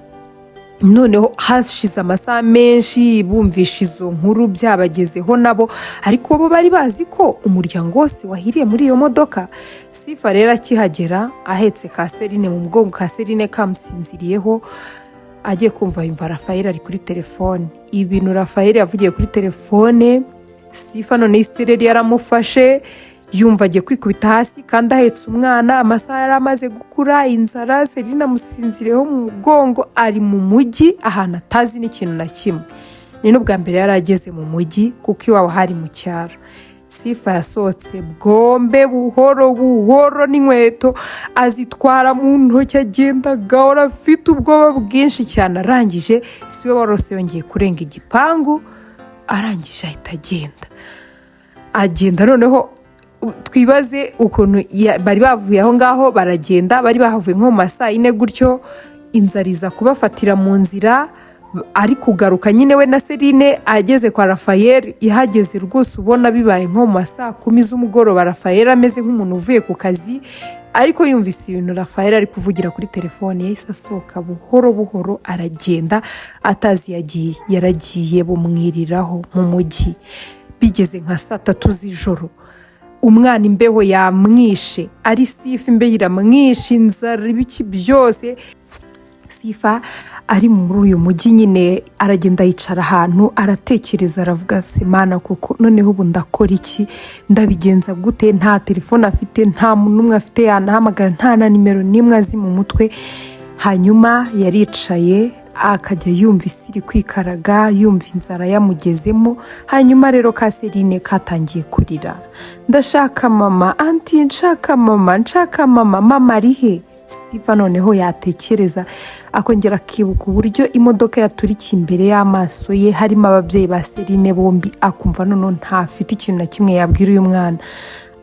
noneho hashize amasaha menshi, bumvisha izo nkuru byabagezeho nabo, ariko bo bari bazi ko umuryango wose wahiriye muri iyo modoka. Sifa rero akihagera ahetse ka Serine mu mugongo, ka Serine kamusinziriyeho, agiye kumva yumva Rafael ari kuri telefone. Ibintu Rafael yavugiye kuri telefone, Sifa noneho isereri yaramufashe, yumva agiye kwikubita hasi kandi ahetse umwana, amasaha yari amaze gukura, inzara, Serine amusinziriyeho mu mugongo, ari mu mujyi ahantu atazi n'ikintu na kimwe. Ni n'ubwa mbere yari ageze mu mujyi kuko iwabo hari mu cyaro. Sifa yasohotse bwombe, buhoro buhoro, n'inkweto azitwara mu ntoki, agenda gahora afite ubwoba bwinshi cyane. Arangije siwe warose yongeye kurenga igipangu. Arangije ahita agenda, agenda. Noneho twibaze ukuntu bari bavuye aho ngaho baragenda, bari bahavuye nko mu ma saa yine gutyo, inzara iza kubafatira mu nzira. Ari kugaruka nyine we na Serine, ageze kwa Rafael, yahageze rwose ubona bibaye nko mu ma saa kumi z'umugoroba. Rafael ameze nk'umuntu uvuye ku kazi, ariko yumvise ibintu Rafael ari kuvugira kuri telefone, yahise asohoka buhoro buhoro, aragenda atazi yagiye. Yaragiye bumwiriraho mu mujyi, bigeze nka saa tatu z'ijoro. Umwana imbeho yamwishe, ari Sifa imbeho iramwishe, inzara, ibiki byose. Sifa ari muri uyu mujyi nyine, aragenda yicara ahantu, aratekereza, aravuga: "Se Mana, kuko noneho ubu ndakora iki? Ndabigenza gute?" Nta telefone afite, nta muntu n'umwe afite yanahamagara, nta na nimero n'imwe azi mu mutwe. Hanyuma yaricaye, akajya yumva isi iri kwikaraga, yumva inzara yamugezemo. Hanyuma rero ka Serine katangiye kurira: "Ndashaka mama, aunty, nshaka mama, nshaka mama, mama ari he?" Sifa noneho yatekereza, akongera akibuka uburyo imodoka yaturikiye imbere y'amaso ye, harimo ababyeyi ba Serine bombi, akumva noneho ntafite ikintu na kimwe yabwira uyu mwana,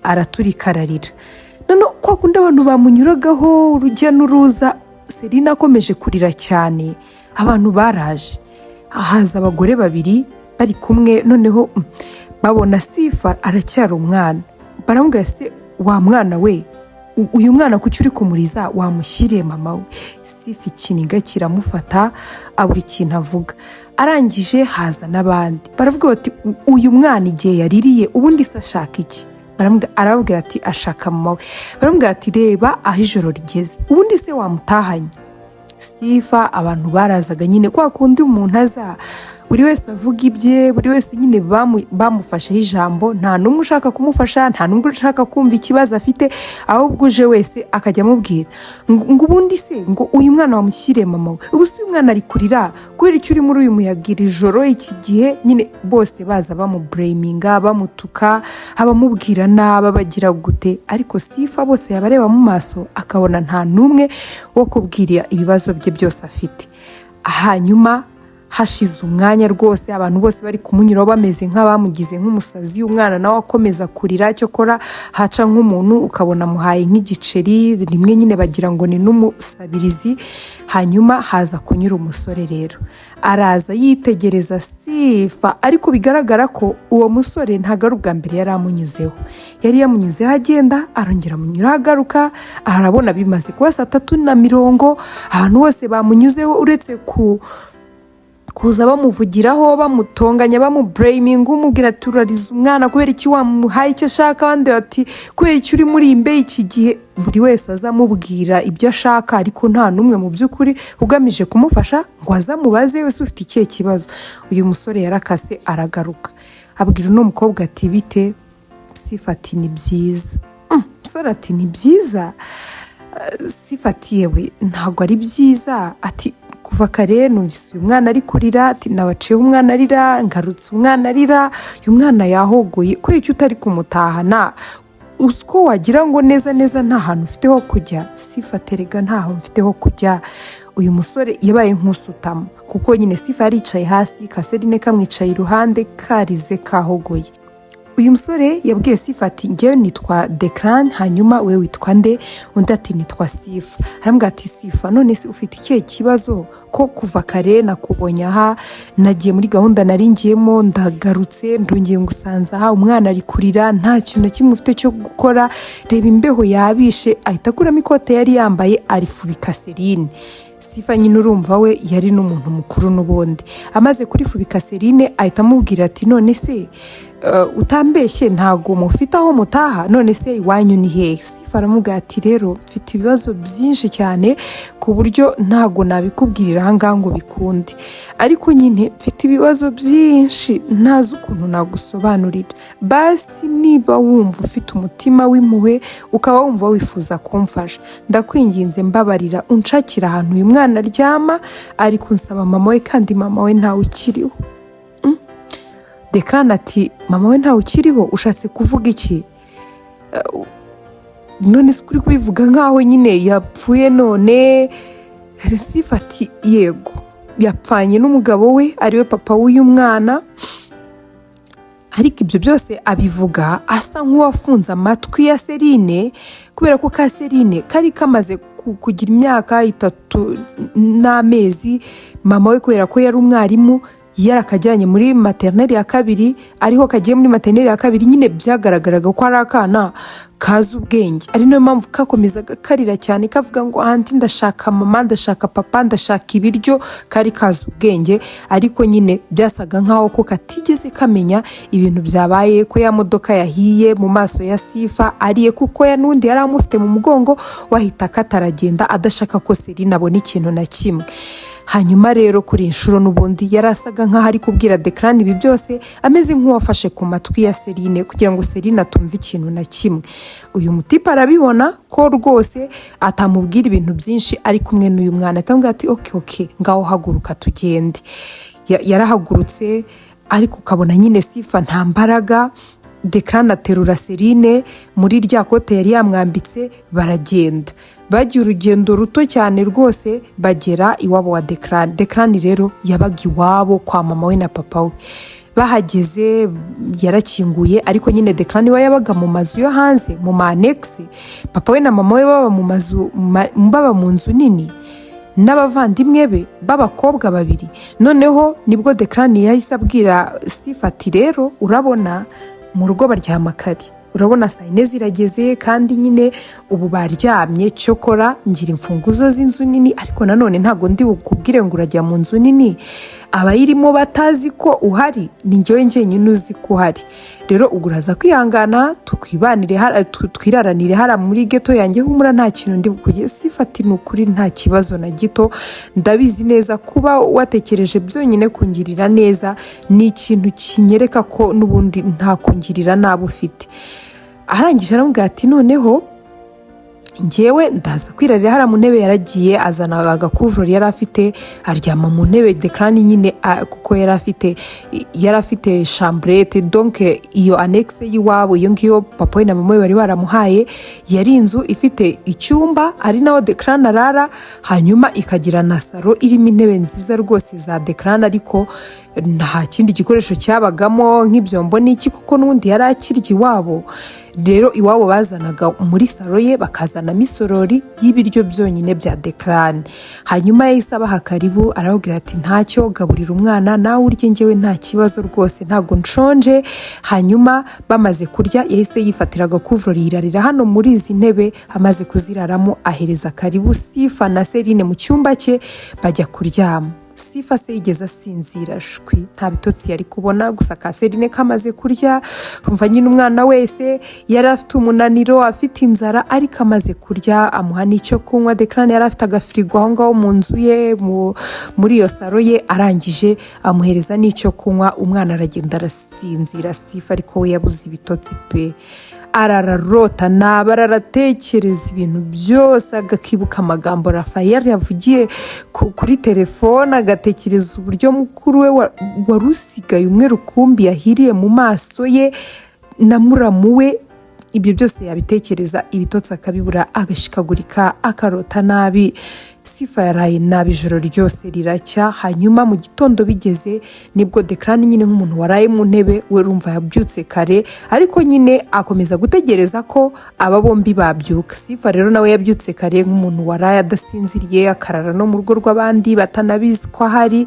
araturika ararira. Noneho kwa kundi abantu bamunyuragaho urujya n'uruza, Serine akomeje kurira cyane, abantu baraje, haza abagore babiri bari kumwe. Noneho babona Sifa aracyari umwana, baramubwira: "Se wa mwana we, uyu mwana kuki uri kumuriza? Wamushyiriye mama we?" Sifa ikiniga kiramufata, abura ikintu avuga. Arangije haza n'abandi, baravuga bati: "Uyu mwana igihe yaririye, ubundi se ashaka iki?" Arababwira ati ashaka mama we. Baramubwira ati: "Reba aho ijoro rigeze, ubundi se wamutahanye?" Sifa abantu barazaga nyine, kwa kundi umuntu aza, buri wese avuga ibye, buri wese nyine bamufasheho ijambo. Nta n'umwe ushaka kumufasha, nta n'umwe ushaka kumva ikibazo afite, ahubwo uje wese akajya amubwira ngo ubundi se ngo uyu mwana wamushyiriye mama we? Ubu se uyu mwana ari kurira kubera icyo uri muri uyu muyaga, iri joro, iki gihe nyine? Bose baza bamubureminga, bamutuka, abamubwira nabi, bagira gute, ariko Sifa bose yabareba mu maso akabona nta n'umwe wo kubwira ibibazo bye byose afite. Hanyuma hashize umwanya rwose, abantu bose bari kumunyuraho bameze nk'abamugize nk'umusazi, umwana nawe akomeza kurira. Cyokora haca nk'umuntu ukabona amuhaye nk'igiceri rimwe, nyine bagira ngo ni n'umusabirizi. Hanyuma haza kunyura umusore rero, araza yitegereza Sifa, ariko bigaragara ko uwo musore ntabwo ari ubwa mbere yari amunyuzeho. Yari yamunyuzeho agenda, arongera amunyuraho agaruka. Arabona bimaze kuba saa tatu na mirongo, ahantu hose bamunyuzeho uretse ku Kuza bamuvugiraho, bamutonganya, bamublaminga, umubwira ati: "Urariza umwana kubera iki? Wamuhaye icyo ashaka?" Abandi bati: "Kubera iki uri muri imbe iki gihe?" Buri wese aza amubwira ibyo ashaka, ariko nta n'umwe mu by'ukuri ugamije kumufasha ngo aze amubaze: "Wese ufite ikihe kibazo?" Uyu musore yarakase, aragaruka, abwira uno mukobwa ati: "Bite?" Sifa ati: "Ni byiza." Umusore ati: "Ni byiza?" Sifa ati: "Yewe, ntabwo ari byiza." Ati: "Kuva kare numvise uyu mwana ari kurira." Ati: "Nabaciyeho umwana arira, ngarutse umwana arira, uyu mwana yahogoye. Kubera icyo utari kumutahana? Uko wagira ngo neza neza nta hantu ufite ho kujya." Sifa ati: "Erega ntaho mfite ho kujya." Uyu musore yabaye nk'usutama, kuko nyine Sifa yaricaye hasi, Kaserine kamwicaye iruhande, karize, kahogoye. Uyu musore yabwiye Sifa ati: "Ngewe nitwa Dekarani, hanyuma we witwa nde?" Undi ati: "Nitwa Sifa." Arambwira ati: "Sifa, none se ufite ikihe kibazo, ko kuva kare nakubonye aha, nagiye muri gahunda nari ngiyemo, ndagarutse, ndongeye ngusanze aha, umwana ari kurira, nta kintu na kimwe ufite cyo gukora? Reba imbeho yabishe." Ahita akuramo ikote yari yambaye, arifubika Serine. Sifa nyine urumva we yari n'umuntu mukuru n'ubundi. Amaze kurifubika Serine, ahita amubwira ati: "None se utambeshye, ntabwo mufite aho mutaha? None se iwanyu ni hehe?" Sifa aramubwira ati: "Rero mfite ibibazo byinshi cyane ku buryo ntabwo nabikubwirira aha ngaha ngo bikunde, ariko nyine mfite ibibazo byinshi ntazi ukuntu nagusobanurira. Basi niba wumva ufite umutima w'impuhwe, ukaba wumva wifuza kumfasha, ndakwinginze, mbabarira unshakira ahantu uyu mwana aryama. Ari kunsaba mama we, kandi mama we ntawe ukiriho." Dekarani ati: "Mama we ntawe ukiriho? Ushatse kuvuga iki? None se uri kubivuga nkaho nyine yapfuye none?" Sifa ati: "Yego, yapfanye n'umugabo we, ariwe papa w'uyu mwana." Ariko ibyo byose abivuga asa nk'uwafunze amatwi ya Serine, kubera ko ka Serine kari kamaze kugira imyaka 3 n'amezi. Mama we, kubera ko yari umwarimu, yarakajyanye muri maternelle ya kabiri, ariho kagiye muri maternelle ya kabiri. Nyine byagaragaraga ko ari akana kazi ubwenge, ari nayo mpamvu kakomezaga karira cyane, kavuga ngo: "Aunty, ndashaka mama, ndashaka papa, ndashaka ibiryo." Kari kazi ubwenge, ariko nyine byasaga nkaho ko katigeze kamenya ibintu byabaye, ko ya modoka yahiye mu maso ya Sifa ariye, kuko ya n'undi yari amufite mu mugongo, wahita kataragenda, adashaka ko Serine abona ikintu na kimwe. Hanyuma rero kuri iyi nshuro n'ubundi yari asaga nkaho ari kubwira Dekarani ibi byose ameze nk'uwafashe ku matwi ya Serine, kugira ngo Serine atumve ikintu na kimwe. Uyu mutipe arabibona ko rwose atamubwira ibintu byinshi ari kumwe n'uyu mwana, atamubwira ati: Okay, ngaho haguruka tugende." Yarahagurutse, ariko ukabona nyine Sifa nta mbaraga. Dekarani aterura Serine muri rya kote yari yamwambitse, baragenda. Bagiye urugendo ruto cyane rwose, bagera iwabo wa Dekarani. Dekarani rero yabaga iwabo kwa mama we na papa we. Bahageze yarakinguye, ariko nyine Dekarani we yabaga mu mazu yo hanze, mu ma annexe. Papa we na mama we baba mu mazu, baba mu nzu nini n'abavandimwe be b'abakobwa babiri. Noneho nibwo Dekarani yahise abwira Sifa ati: "Rero urabona mu rugo baryama kare, urabona saa 4 zirageze, kandi nyine ubu baryamye. Cyokora ngira imfunguzo z'inzu nini, ariko nanone ntabwo ndi bukubwire ngo urajya mu nzu nini abayirimo batazi ko uhari. Ni njyewe njyenyine uzi ko uhari. Rero ubwo uraza kwihangana, tukwibanire, twiraranire hariya muri ghetto yanjye. Humura, nta kintu ndi bukugire." Sifa ati: "Ni ukuri nta kibazo na gito. Ndabizi neza, kuba watekereje byonyine kungirira neza ni ikintu kinyereka ko n'ubundi nta kungirira nabi ufite." Arangije aramubwira ati: "Noneho ngewe ndaza kwirarira hariya mu ntebe." Yaragiye azana agakuvurori yari afite, aryama mu ntebe. Dekarani nyine kuko yari afite chambrette, donc iyo annexe y'iwabo, iyo ngiyo papa we na mama we bari baramuhaye, yari inzu ifite icyumba ari naho Dekarani arara, hanyuma ikagira na salon irimo intebe nziza rwose za Dekarani, ariko nta kindi gikoresho cyabagamo nk'ibyombo n'iki, kuko n'ubundi yari akirya iwabo. Rero iwabo bazanaga muri salon ye, bakazanamo isorori y'ibiryo byonyine bya Dekarani. Hanyuma yahise abaha karibu, arababwira ati: "Ntacyo, gaburira umwana nawe urye, ngewe nta kibazo rwose, ntabwo nshonje." Hanyuma bamaze kurya, yahise yifatira agakuvurori, yirarira hano muri izi ntebe. Amaze kuziraramo, ahereza karibu Sifa na Serine mu cyumba cye, bajya kuryama. Sifa se yigeze asinzira? Shwi, nta bitotsi yari kubona. Gusa Kaserine kamaze kurya, urumva nyine umwana wese yari afite umunaniro, afite inzara, ariko amaze kurya amuha n'icyo kunywa. Declan yari afite agafirigo aho ngaho mu nzu ye, muri iyo saro ye, arangije amuhereza n'icyo kunywa, umwana aragenda arasinzira. Sifa ariko we yabuze ibitotsi pe, arararota nabi, araratekereza ibintu byose, agakibuka amagambo Rafael yavugiye kuri telefone, agatekereza uburyo mukuru we wari usigaye umwe rukumbi yahiriye mu maso ye na muramu we. Ibyo byose yabitekereza, ibitotsi akabibura, agashikagurika, akarota nabi. Sifa yaraye nabi ijoro ryose riracya. Hanyuma mu gitondo bigeze nibwo Declan nyine, nk'umuntu waraye mu ntebe, we urumva yabyutse kare, ariko nyine akomeza gutegereza ko aba bombi babyuka. Sifa rero nawe yabyutse kare nk'umuntu waraye adasinziriye, akarara no mu rugo rw'abandi batanabizi ko ahari.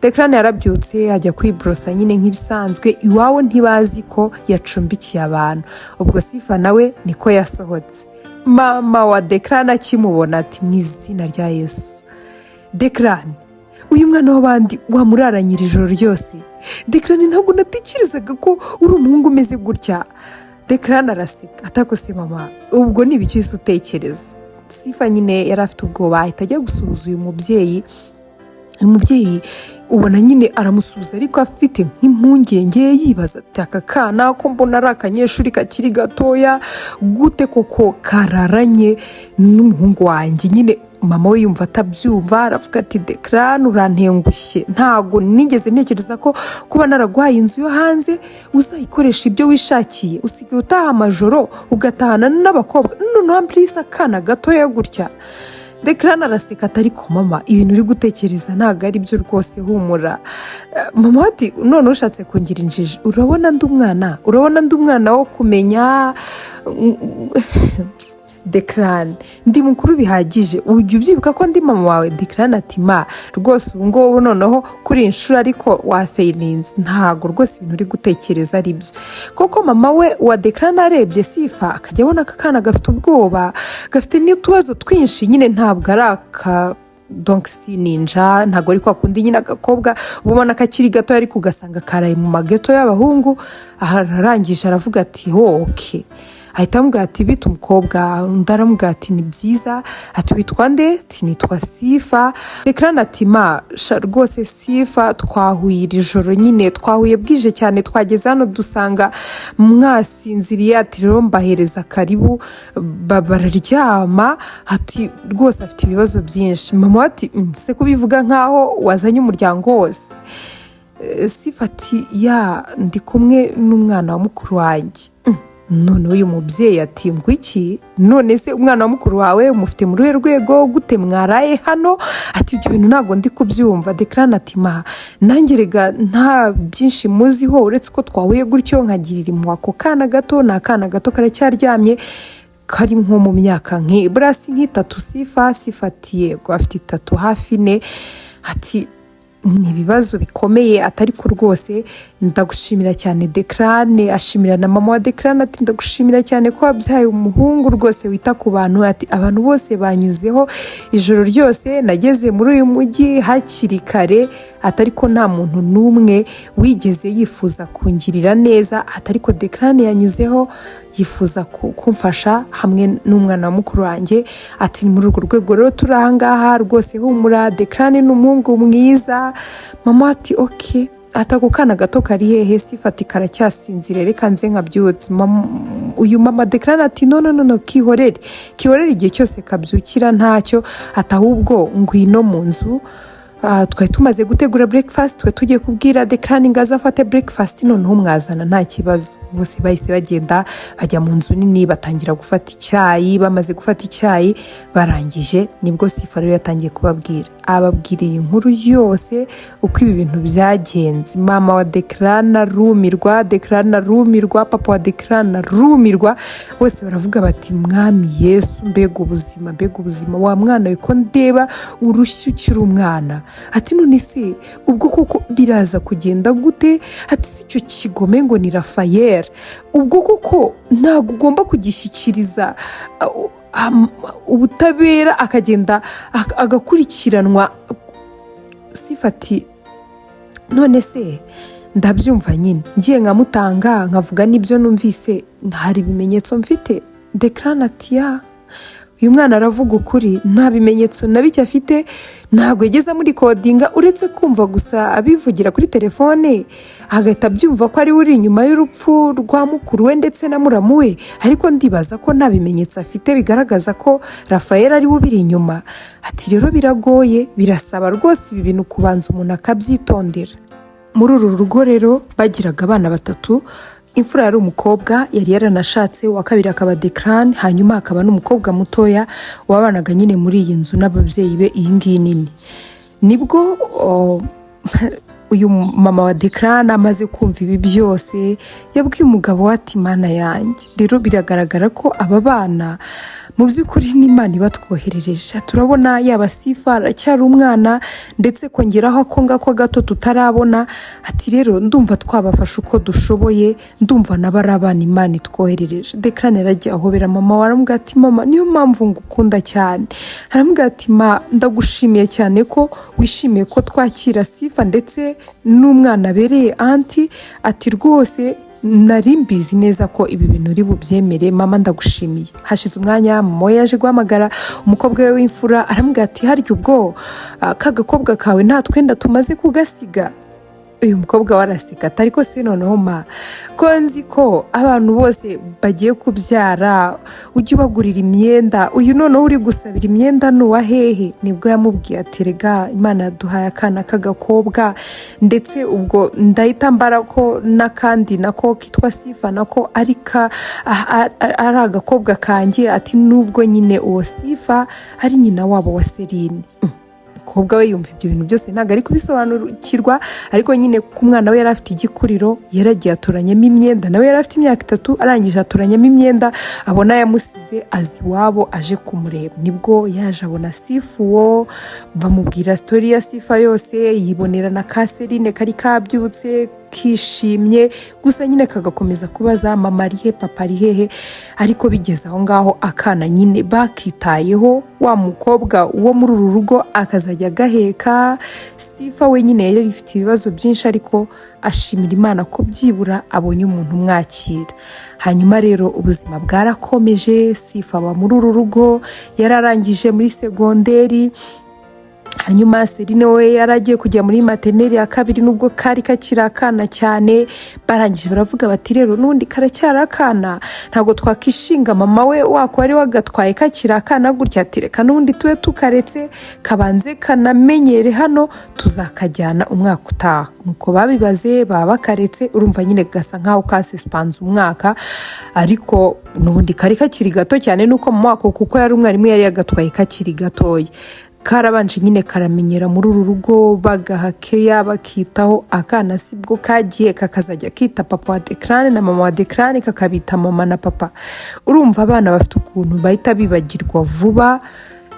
Declan yarabyutse ajya kwiborosa nyine nk'ibisanzwe, iwabo ntibazi ko yacumbikiye abantu. Ubwo Sifa nawe niko yasohotse. Mama wa Declan akimubona ati: "Mu izina rya Yesu, Declan, uyu mwana w'abandi wamuraranyira ijoro ryose? Declan, ntabwo natekerezaga ko uri umuhungu umeze gutya." Declan araseka atakose: "Mama, ubwo ni ibiki uhise utekereza?" Sifa nyine yari afite ubwoba, ahita ajya gusuhuza uyu mubyeyi. Uyu mubyeyi ubona nyine aramusuhuza, ariko afite nk'impungenge, yibaza ati: "Aka kana ko mbona ari akanyeshuri kakiri gatoya, gute koko kararanye n'umuhungu wanjye?" Nyine mama we yumva atabyumva, aravuga ati: "Declan, urantengushye. Ntabwo nigeze ntekereza ko kuba naraguhaye inzu yo hanze uzayikoresha ibyo wishakiye. Usigaye utaha amajoro, ugatahana n'abakobwa, noneho ampurisi akana gatoya gutya." Declan araseka ati: "Ariko mama, ibintu uri gutekereza ntabwo ari byo rwose, humura." Mama ati: "None ushatse kungira injiji? Urabona ndi umwana? Urabona ndi umwana wo kumenya? Declan, ndi mukuru bihagije, ujya ubyibuka ko ndi mama wawe." Declan ati: "Ma, rwose ubu ngubu noneho kuri iyi nshuro ariko wafeyirinze, ntabwo rwose ibintu uri gutekereza ari byo koko." Mama we wa Declan arebye Sifa, akajya abona aka kana gafite ubwoba, gafite n'utubazo twinshi nyine, ntabwo ari aka donc si ninja, ntabwo ari kwa kundi nyine agakobwa uba ubona kakiri gato ariko ugasanga karaye mu mageto y'abahungu. Aha arangije aravuga ati: "Okay." Ahita amubwira ati: "Bite umukobwa?" Undi aramubwira ati: "Ni byiza." Ati: "Witwa nde?" Ati: "Nitwa Sifa." Declan ati: "Ma sha, rwose Sifa twahuye iri joro nyine, twahuye bwije cyane, twageze hano dusanga mwasinziriye." Ati: "Rero mbahereza karibu, bararyama." Ati: "Rwose afite ibibazo byinshi." Mama we ati: Se kubivuga nkaho wazanye umuryango wose?" Sifa ati: "Yeah, ndi kumwe n'umwana wa mukuru wanjye." None uyu mubyeyi ati: "Ngo iki? None se umwana wa mukuru wawe umufite mu ruhe rwego? Gute mwaraye hano?" Ati: "Ibyo bintu ntabwo ndi kubyumva." Declan ati: "Ma, nanjye rega nta byinshi muziho, uretse ko twahuye gutyo nkagirira impuhwe ako kana gato. Ni akana gato, karacyaryamye, kari nko mu myaka burasi nk'itatu." Sifa ati: "Yego, afite 3 hafi 4." Ati: "Ni ibibazo bikomeye." Atari ko rwose ndagushimira cyane, Declan. Ashimira na mama wa Declan, ati: "Ndagushimira cyane ko wabyaye umuhungu rwose wita ku bantu." Ati: "Abantu bose banyuzeho ijoro ryose, nageze muri uyu mujyi hakiri kare," atari ko nta muntu n'umwe wigeze yifuza kungirira neza, atari ko Declan yanyuzeho yifuza kumfasha hamwe n'umwana wa mukuru wanjye. Ati: "Ni muri urwo rwego rero turi aha ngaha. Rwose humura, Declan ni umuhungu mwiza." Mama ati: "Okay." Ati: "Ako kana gato kari hehe?" Sifa ati: "Karacyasinziriye, reka nze nkabyutse." Uyu mama Declan ati: "No, no, no, no, kihorere, kihorere, igihe cyose kabyukira ntacyo." Ati: "Ahubwo ngwino mu nzu. Twari tumaze gutegura breakfast, twari tugiye kubwira Declan ngo aze afate breakfast, noneho mwazana nta kibazo." Bose bahise bagenda bajya mu nzu nini, batangira gufata icyayi. Bamaze gufata icyayi barangije, nibwo Sifa rero yatangiye kubabwira, ababwira iyi nkuru yose uko ibi bintu byagenze. Mama wa Declan arumirwa, Declan arumirwa, papa wa Declan arumirwa, bose baravuga bati: "Mwami Yesu, mbega ubuzima, mbega ubuzima! Wa mwana we, ko ndeba urushyi ukiri umwana?" Ati: "None se ubwo koko biraza kugenda gute?" Ati: "Si icyo kigome ngo ni Rafael, ubwo koko ntabwo ugomba kugishyikiriza ubutabera, akagenda agakurikiranwa?" Sifa ati: "None se ndabyumva nyine, ngiye nkamutanga, nkavuga n'ibyo numvise, hari ibimenyetso mfite?" Declan ati: "Yeah, uyu mwana aravuga ukuri, nta bimenyetso na bike afite, ntabwo yageze muri recordinga, uretse kumva gusa abivugira kuri telefone, agahita abyumva ko ari we uri inyuma y'urupfu rwa mukuru we ndetse na muramu we. Ariko ndibaza ko nta bimenyetso afite bigaragaza ko Rafael ari we ubiri inyuma." Ati: "Rero biragoye, birasaba rwose ibi bintu kubanza umuntu akabyitondera." Muri uru rugo rero bagiraga abana batatu. Imfura yari umukobwa, yari yaranashatse, uwa kabiri akaba Declan, hanyuma hakaba n'umukobwa mutoya wabanaga nyine muri iyi nzu n'ababyeyi be, iyi ngiyi nini. Nibwo uyu mama wa Declan amaze kumva ibi byose, yabwiye umugabo we ati: "Mana yanjye, rero biragaragara ko aba bana mu by'ukuri n'Imana ibatwoherereje. Turabona yaba Sifa aracyari umwana, ndetse kongeraho ako ngako gato tutarabona." Ati: "Rero ndumva twabafasha uko dushoboye, ndumva nabo ari abana Imana itwoherereje." Declan yaragiye ahobera mama we, aramubwira ati: "Mama, niyo mpamvu ngukunda cyane." Aramubwira ati: "Ma, ndagushimiye cyane ko wishimiye ko twakira Sifa ndetse n'umwana abereye aunty." Ati: "Rwose nari mbizi neza ko ibi bintu uri bubyemere, mama, ndagushimiye." Hashize umwanya, mama we yaje guhamagara umukobwa we w'imfura, aramubwira ati: "Harya ubwo ka gakobwa kawe nta twenda tumaze kugasiga?" Uyu mukobwa we araseka ati: "Ariko se noneho ma, ko nzi ko abantu bose bagiye kubyara ujya ubagurira imyenda, uyu noneho uri gusabira imyenda ni uwa hehe?" Nibwo yamubwiye ati: "Rega Imana yaduhaye akana k'agakobwa, ndetse ubwo ndahita mbara ko n'akandi nako kitwa Sifa nako ari agakobwa kanjye." Ati: "Nubwo nyine uwo Sifa ari nyina wabo wa Serine." Umukobwa we yumva ibyo bintu byose ntabwo ari kubisobanukirwa, ariko nyine ko umwana we yari afite igikuriro, yaragiye atoranyamo imyenda. Nawe yari afite imyaka 3. Arangije atoranyamo imyenda, abona yamusize, azi iwabo aje kumureba. Nibwo yaje abona Sifa uwo, bamubwira story ya Sifa yose, yibonera na ka Serine kari kabyutse kishimye, gusa nyine kagakomeza kubaza: "Mama ari he? Papa ari hehe?" Ariko bigeze aho ngaho, akana nyine bakitayeho, wa mukobwa wo muri uru rugo akazajya agaheka. Sifa we nyine yari ifite ibibazo byinshi, ariko ashimira Imana ko byibura abonye umuntu umwakira. Hanyuma rero ubuzima bwarakomeje, Sifa aba muri uru rugo, yararangije muri segonderi. Hanyuma Serine we yari agiye kujya muri maternelle ya kabiri, nubwo kari kakiri akana cyane. Barangije baravuga bati: "Rero n'ubundi karacyari akana, ntabwo twakishinga mama we wako wari wagatwaye kakiri akana gutya." Ati: "Reka n'ubundi tube tukaretse kabanze kanamenyere hano, tuzakajyana umwaka utaha." Nuko babibaze, baba bakaretse. Urumva nyine gasa nkaho kasusipanze umwaka, ariko n'ubundi kari kakiri gato cyane. Nuko mama wako, kuko yari umwarimu, yari yagatwaye kakiri gatoya. Karabanje nyine karamenyera muri uru rugo, bagaha keya, bakitaho akana. Sibwo kagiye kakazajya kita papa wa Declan na mama wa Declan, kakabita mama na papa. Urumva abana bafite ukuntu bahita bibagirwa vuba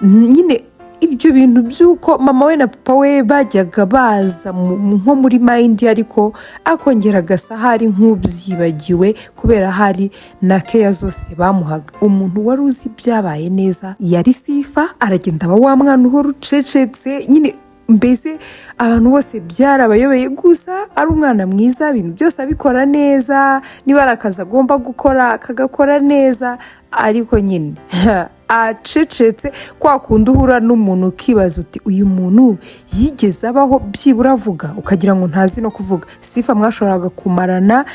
nyine ibyo bintu by'uko mama we na papa we bajyaga baza nko muri mind, ariko akongera agasa ahari nk'ubyibagiwe, kubera hari na keya zose bamuhaga. Umuntu wari uzi ibyabaye neza yari Sifa. Aragenda aba wa mwana uhora ucecetse nyine, mbese abantu bose byarabayobeye, gusa ari umwana mwiza, ibintu byose abikora neza, niba ari akazi agomba gukora akagakora neza, ariko nyine acecetse, kwa kundi uhura n'umuntu ukibaza uti: "Uyu muntu yigeze abaho byibura avuga?" Ukagira ngo ntazi no kuvuga. Sifa mwashoboraga kumarana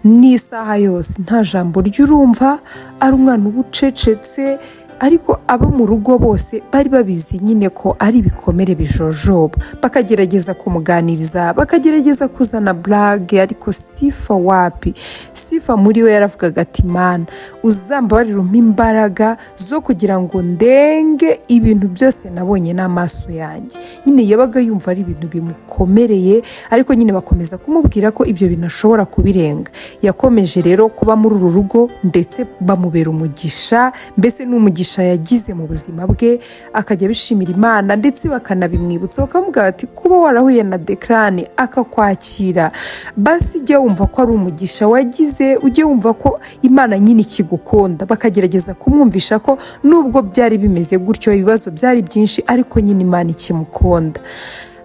n'isaha yose nta jambo ry'urumva, ari umwana uba ucecetse, ariko abo mu rugo bose bari babizi nyine ko ari ibikomere bijojoba, bakagerageza kumuganiriza, bakagerageza kuzana blague, ariko Sifa wapi. Sifa muri we yaravugaga ati: "Mana, uzambabarire, umpe imbaraga zo kugira ngo ndenge ibintu byose nabonye n'amaso yanjye." Nyine yabaga yumva ari ibintu bimukomereye, ariko nyine bakomeza kumubwira ko ibyo bintu ashobora kubirenga. Yakomeje rero kuba muri uru rugo, ndetse bamubera umugisha, mbese ni umugisha yagize mu buzima bwe, akajya abishimira Imana, ndetse bakanabimwibutsa, bakamubwira bati: "Kuba warahuye na Declan akakwakira, basi ujye wumva ko ari umugisha wagize, ujye wumva ko Imana nyine ikigukunda." Bakagerageza kumwumvisha ko nubwo byari bimeze gutyo, ibibazo byari byinshi, ariko nyine Imana ikimukunda.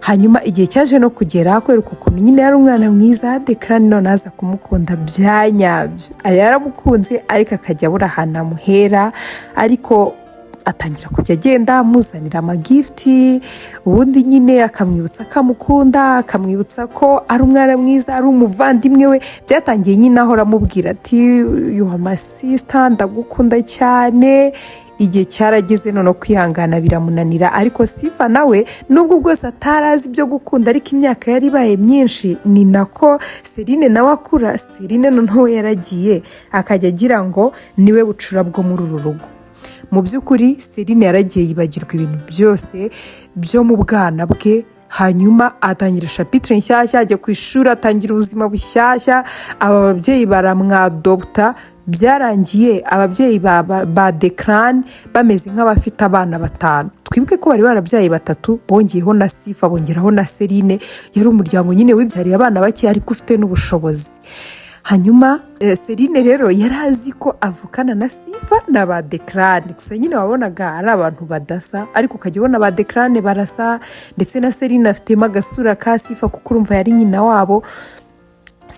Hanyuma igihe cyaje no kugera, kwereka ukuntu nyine yari umwana mwiza, Declan none aza kumukunda bya nyabyo. Yaramukunze, ariko akajya abura ahantu amuhera, ariko atangira kujya agenda amuzanira amagift, ubundi nyine akamwibutsa ko amukunda, akamwibutsa ko ari umwana mwiza, ari umuvandimwe we. Byatangiye nyine ahora amubwira ati: "You are my sister, ndagukunda cyane." Igihe cyarageze noneho kwihangana biramunanira. Ariko Sifa nawe, nubwo bwose atarazi ibyo gukunda, ariko imyaka yari ibaye myinshi, ni nako Serine nawe akura. Serine noneho we yaragiye akajya agira ngo niwe bucura bwo muri uru rugo. Mu by'ukuri Serine yaragiye yibagirwa ibintu byose byo mu bwana bwe, hanyuma atangira chapitre nshyashya, ajya ku ishuri, atangira ubuzima bushyashya. Aba babyeyi baramwadopta. Byarangiye ababyeyi ba Declan bameze nk'abafite abana batanu. Twibuke ko bari barabyaye batatu, bongeyeho na Sifa, bongeraho na Serine. Yari umuryango nyine wibyariye abana bake ariko ufite n'ubushobozi. Hanyuma Serine rero yari azi ko avukana na Sifa na ba Declan, gusa nyine wabonaga ari abantu badasa, ariko ukajya ubona ba Declan barasa, ndetse na Serine afitemo agasura ka Sifa, kuko urumva yari nyina wabo.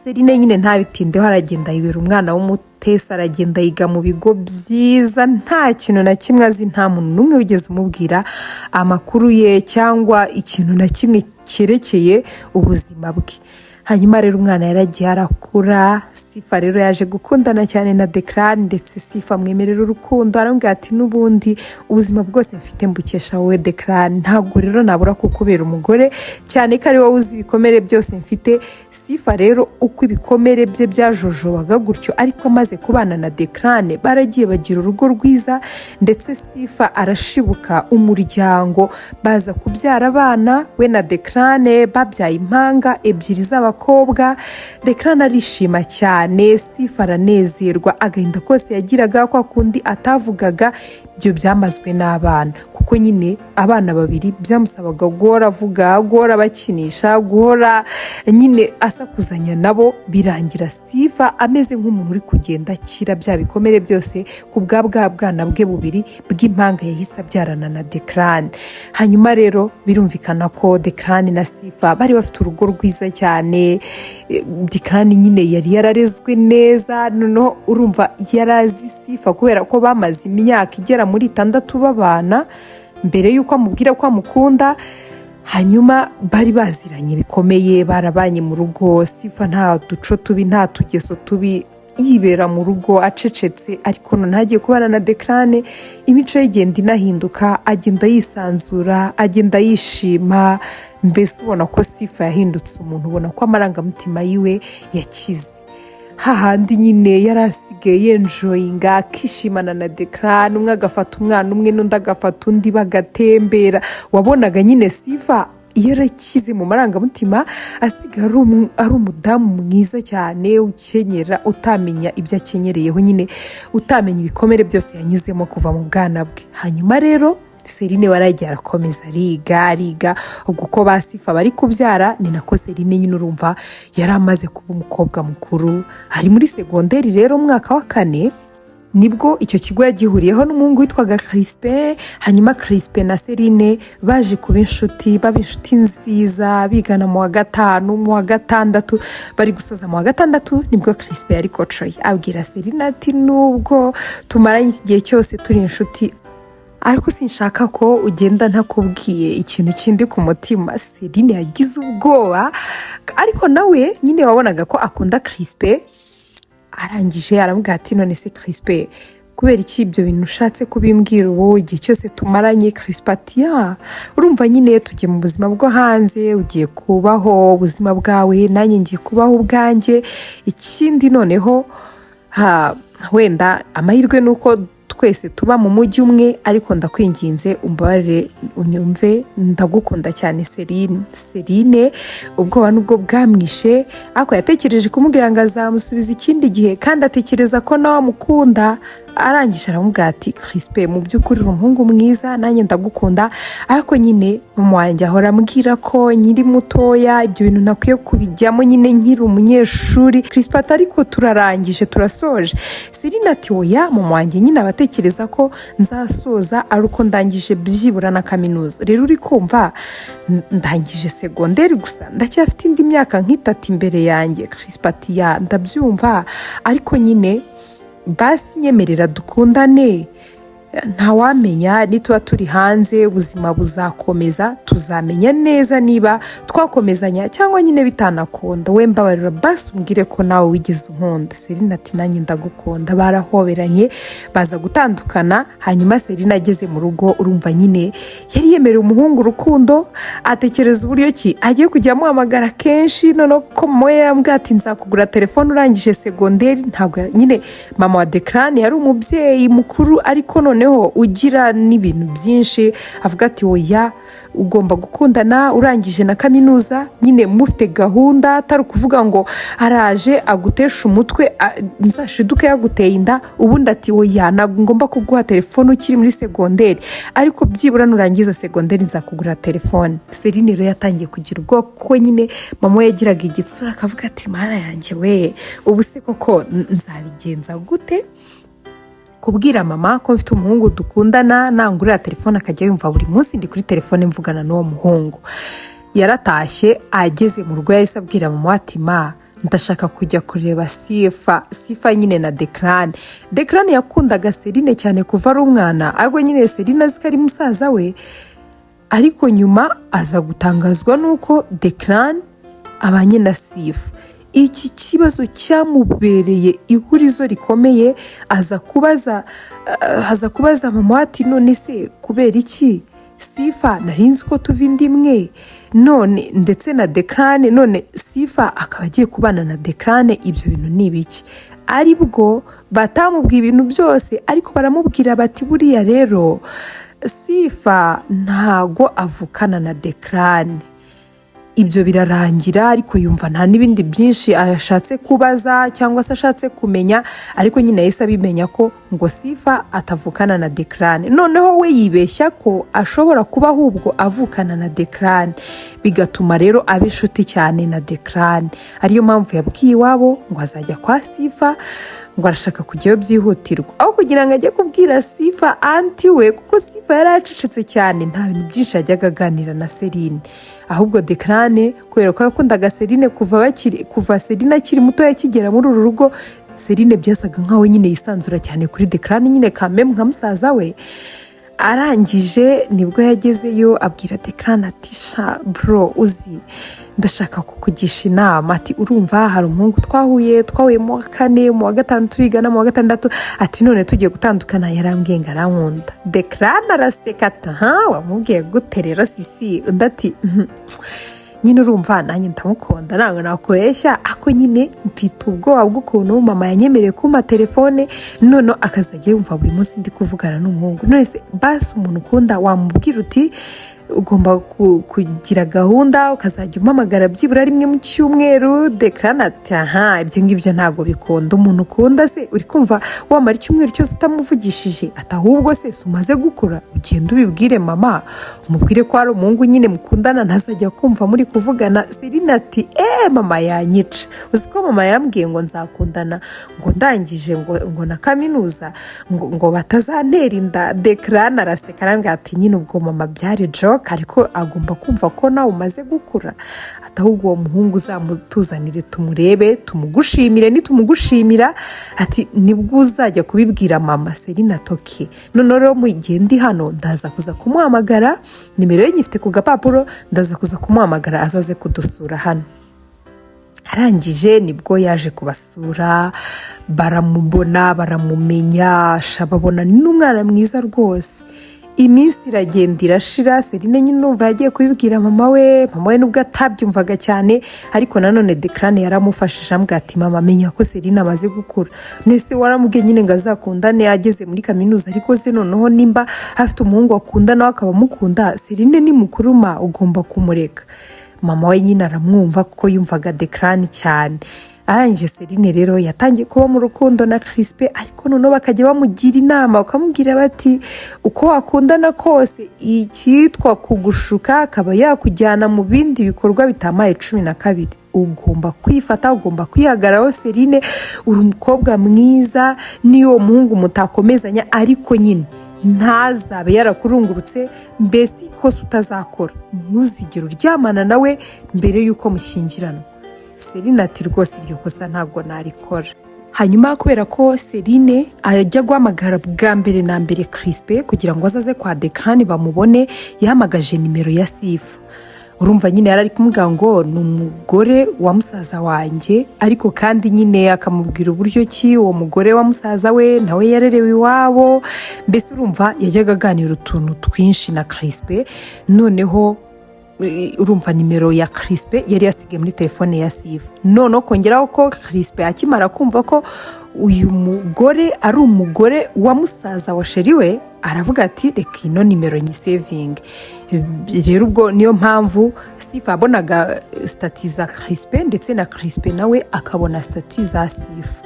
Serine nyine ntabitindeho, aragenda yibera umwana w'umutesi, aragenda yiga mu bigo byiza, nta kintu na kimwe azi, nta muntu n'umwe wigeze umubwira amakuru ye cyangwa ikintu na kimwe cyerekeye ubuzima bwe. Hanyuma rero umwana yaragiye arakura. Sifa rero yaje gukundana cyane na Declan, ndetse Sifa amwemerera urukundo, aramubwira ati: "N'ubundi ubuzima bwose mfite mbukesha wowe Declan, ntabwo rero nabura kukubera umugore, cyane ko ari wowe uzi ibikomere byose mfite." Sifa rero uko ibikomere bye byajojobaga gutyo, ariko amaze kubana na Declan baragiye bagira urugo rwiza, ndetse Sifa arashibuka umuryango, baza kubyara abana. We na Declan babyaye impanga ebyiri z'abakobwa. Declan arishima cyane, Sifa aranezerwa. Agahinda kose yagiraga, kwa kundi atavugaga, ibyo byamazwe n'abana, kuko nyine abana babiri byamusabaga guhora avuga, guhora bakinisha, guhora nyine asakuzanya nabo. Birangira Sifa ameze nk'umuntu uri kugenda akira bya bikomere byose ku bwa bwana bwe bubiri bw'impanga yahise abyarana na Declan. Hanyuma rero birumvikana ko Declan na Sifa bari bafite urugo rwiza cyane. Declan nyine yari yararezwe neza, noneho urumva yari azi Sifa kubera ko bamaze imyaka igera muri 6 babana mbere y'uko amubwira ko amukunda. Hanyuma bari baziranye bikomeye, barabanye mu rugo. Sifa nta duco tubi, nta tugeso tubi, yibera mu rugo acecetse, ariko noneho agiye kubana na Declan, imico ye igenda inahinduka, agenda yisanzura, agenda yishima. Mbese ubona ko Sifa yahindutse umuntu, ubona ko amarangamutima yiwe yakize, hahandi nyine yari asigaye yenjoyinga, akishimana na Declan, umwe agafata umwana umwe n'undi agafata undi, bagatembera. Wabonaga nyine Sifa yarakize mu marangamutima, asigaye ari umudamu mwiza cyane ukenyera, utamenya ibyo akenyereyeho nyine, utamenya ibikomere byose yanyuzemo kuva mu bwana bwe. Hanyuma rero Serine waragiye arakomeza ariga, ariga. Ubwo uko ba Sifa bari kubyara ni nako Serine nyine urumva yari amaze kuba umukobwa mukuru, ari muri segonderi rero umwaka wa kane. Nibwo icyo kigo yagihuriyeho n'umuhungu witwaga Crispin. Hanyuma Crispin na Serine baje kuba inshuti, baba inshuti nziza, bigana mu wa gatanu, mu wa gatandatu. Bari gusoza mu wa gatandatu nibwo Crispin yari kocoye, abwira Serine ati: "Nubwo tumaranye iki gihe cyose turi inshuti, ariko sinshaka ko ugenda ntakubwiye ikintu kindi ku mutima." Serine yagize ubwoba, ariko nawe nyine wabonaga ko akunda Crispin. Arangije aramubwira ati: "None se Crispin, kubera iki ibyo bintu ushatse kubimbwira ubu, igihe cyose tumaranye?" Crispin ati: "Ya, urumva nyine tugiye mu buzima bwo hanze, ugiye kubaho ubuzima bwawe, nanjye ngiye kubaho ubwanjye. Ikindi noneho wenda amahirwe ni uko twese tuba mu mujyi umwe, ariko ndakwinginze umbabarire, unyumve, ndagukunda cyane, Serine." Serine ubwoba nubwo bwamwishe, ariko yatekereje kumubwira ngo azamusubiza ikindi gihe, kandi atekereza ko nawe amukunda. Arangije aramubwira ati: "Crispe, mu by'ukuri uri umuhungu mwiza, nanjye ndagukunda, ariko nyine mama wanjye ahora ambwira ko nkiri mutoya, ibyo bintu ntakwiye kubijyamo nyine nkiri umunyeshuri." Crispe ati: "Ariko turarangije, turasoje." Serine ati: "Oya, mama wanjye nyine abatekereza ko nzasoza ari uko ndangije byibura na kaminuza. Rero uri kumva ndangije segonderi gusa, ndacyafite indi myaka nk'itatu imbere yanjye." Crispe ati: "Yeah, ndabyumva, ariko nyine basi nyemerera dukundane. Ntawamenya, nituba turi hanze ubuzima buzakomeza, tuzamenya neza niba twakomezanya cyangwa nyine bitanakunda. We mbabarira basi umbwire ko nawe wigeze unkunda." Serine ati: "Nanjye ndagukunda." Barahoberanye, baza gutandukana. Hanyuma Serine ageze mu rugo, urumva nyine yari yemereye umuhungu urukundo, atekereza uburyo ki agiye kujya amuhamagara kenshi. Noneho ko mama we yarambwiye ati: "Nzakugura telefone urangije segonderi." Ntabwo nyine mama wa Dekarani yari umubyeyi mukuru, ariko noneho ugira n'ibintu byinshi, avuga ati: "Oya, ugomba gukundana urangije na kaminuza, nyine mufite gahunda, atari ukuvuga ngo araje agutesha umutwe, nzashiduke yaguteye inda." Ubundi ati: "Oya, ntabwo ngomba kuguha telefone ukiri muri segonderi, ariko byibura nurangiza segonderi nzakugurira telefone." Serine rero yatangiye kugira ubwoko, nyine mama we yagiraga igitsura, akavuga ati: "Mana yanjye we, ubu se koko nzabigenza gute kubwira mama ko mfite umuhungu dukundana, nangurira telefone akajya yumva buri munsi ndi kuri telefone mvugana n'uwo muhungu?" Yaratashye, ageze mu rugo yahise abwira mama ati: "Ma, ndashaka kujya kureba Sifa." Sifa nyine na Dekarani. Dekarani yakundaga Serine cyane kuva ari umwana, ariko nyine Serine azi ko ari musaza we. Ariko nyuma aza gutangazwa n'uko Dekarani abanye na Sifa. Iki kibazo cyamubereye ihurizo rikomeye. Aza kubaza mama ati: "None se kubera iki Sifa nari nzi ko tuva inda imwe, none ndetse na Dekarane, none Sifa akaba agiye kubana na Dekarane, ibyo bintu ni ibiki?" Aribwo batamubwiye ibintu byose, ariko baramubwira bati: "Buriya rero Sifa ntago avukana na Dekarane." Ibyo birarangira, ariko yumva nta n'ibindi byinshi ashatse kubaza cyangwa se ashatse kumenya. Ariko nyine yahise abimenya ko ngo Sifa atavukana na Dekarane. Noneho we yibeshya ko ashobora kuba ahubwo avukana na Dekarane, bigatuma rero aba inshuti cyane na Dekarane. Ariyo mpamvu yabwiye iwabo ngo azajya kwa Sifa, ngo arashaka kujyayo byihutirwa, aho kugira ngo ajye kubwira Sifa aunty we, kuko Sifa yari acecetse cyane, nta bintu byinshi yajyaga aganira na Serine. Ahubwo Dekarane, kubera ko yakundaga Serine kuva Serine akiri mutoya, akigera muri uru rugo, Serine byasaga nkaho nyine yisanzura cyane kuri Dekarane, nyine kameme nka musaza we. Arangije nibwo yagezeyo, abwira Dekarane ati: "Sha bro, uzi ndashaka kukugisha inama." Ati: "Urumva hari umuhungu twahuye mu wa kane, mu wa gatanu turigana, mu wa gatandatu." Ati: "None tugiye gutandukana, yarambwiye ngo arankunda." Dekarane araseka ati: "Aha, wamubwiye gute rero sisi?" Undi ati: "Nyine urumva nanjye ndamukunda, ntabwo nakubeshya, ariko nyine mfite ubwoba bw'ukuntu mama yanyemereye kumpa telefone, none akazajya yumva buri munsi ndi kuvugana n'umuhungu. None se basi umuntu ukunda wamubwira uti ugomba kugira gahunda, ukazajya umpamagara byibura rimwe mu cyumweru?" Dekarane ati: "Aha, ibyo ngibyo ntabwo bikunda. Umuntu ukunda se uri kumva wamara icyumweru cyose utamuvugishije?" Ati: "Ahubwo se si umaze gukura, ugenda ubibwire mama, umubwire ko hari umuhungu nyine mukundana, ntazajya kumva muri kuvugana." Serine ati: "Eee, mama yanyica. Uzi ko mama yambwiye ngo nzakundana ngo ndangije ngo na kaminuza, ngo batazantera inda?" Dekarane araseka, arambwira ati: "Nyine ubwo mama byari joke, ariko agomba kumva ko nawe umaze gukura." Ati: "Ahubwo uwo muhungu uzamutuzanire tumurebe, tumugushimire, nitumugushimira," ati, "nibwo uzajya kubibwira mama." Serine ati: "Okay, noneho rero mu gihe ndi hano ndaza kuza kumuhamagara, nimero ye nyifite ku gapapuro, ndaza kuza kumuhamagara azaze kudusura hano." Arangije nibwo yaje kubasura, baramubona, baramumenya, babona n'umwana mwiza rwose. Iminsi iragenda irashira. Serine nyine numva yagiye kubibwira mama we. Mama we nubwo atabyumvaga cyane, ariko nanone Dekarane yaramufashije, amubwira ati: "Mama, menya ko Serine amaze gukura. Nese waramubwiye nyine ngo azakundane ageze muri kaminuza, ariko se noneho nimba afite umuhungu akunda nawe akaba amukunda, Serine ni mukuru ma, ugomba kumureka." Mama we nyine aramwumva kuko yumvaga Dekarane cyane. Arangije, Serine rero yatangiye kuba mu rukundo na Crispe, ariko noneho bakajya bamugira inama, bakamubwira bati: "Uko wakundana kose, icyitwa kugushuka akaba yakujyana mu bindi bikorwa bitamaye 12, ugomba kwifata, ugomba kwihagararaho. Serine, uri umukobwa mwiza, niyo uwo muhungu mutakomezanya, ariko nyine ntazabe yarakurungurutse. Mbese ikosa utazakora, ntuzigere uryamana nawe mbere y'uko mushyingiranwa." Serine ati: "Rwose iryo kosa ntabwo narikora." Hanyuma kubera ko Serine ajya guhamagara bwa mbere na mbere Crispe kugira ngo azaze kwa Dekarani bamubone, yahamagaje nimero ya Sifa. Urumva nyine yari ari kumubwira ngo ni umugore wa musaza wanjye, ariko kandi nyine akamubwira uburyo ki uwo mugore wa musaza we nawe yarerewe iwabo. Mbese urumva yajyaga aganira utuntu twinshi na Crispe. Noneho urumva nimero ya Crispe yari yasigaye muri telefone ya Sifa. Noneho kongeraho ko Crispe akimara kumva ko uyu mugore ari umugore wa musaza wa chéri we, aravuga ati: "Reka ino nimero nyisevinge." Rero ubwo niyo mpamvu Sifa yabonaga status za Crispe, ndetse na Crispe nawe akabona status za Sifa.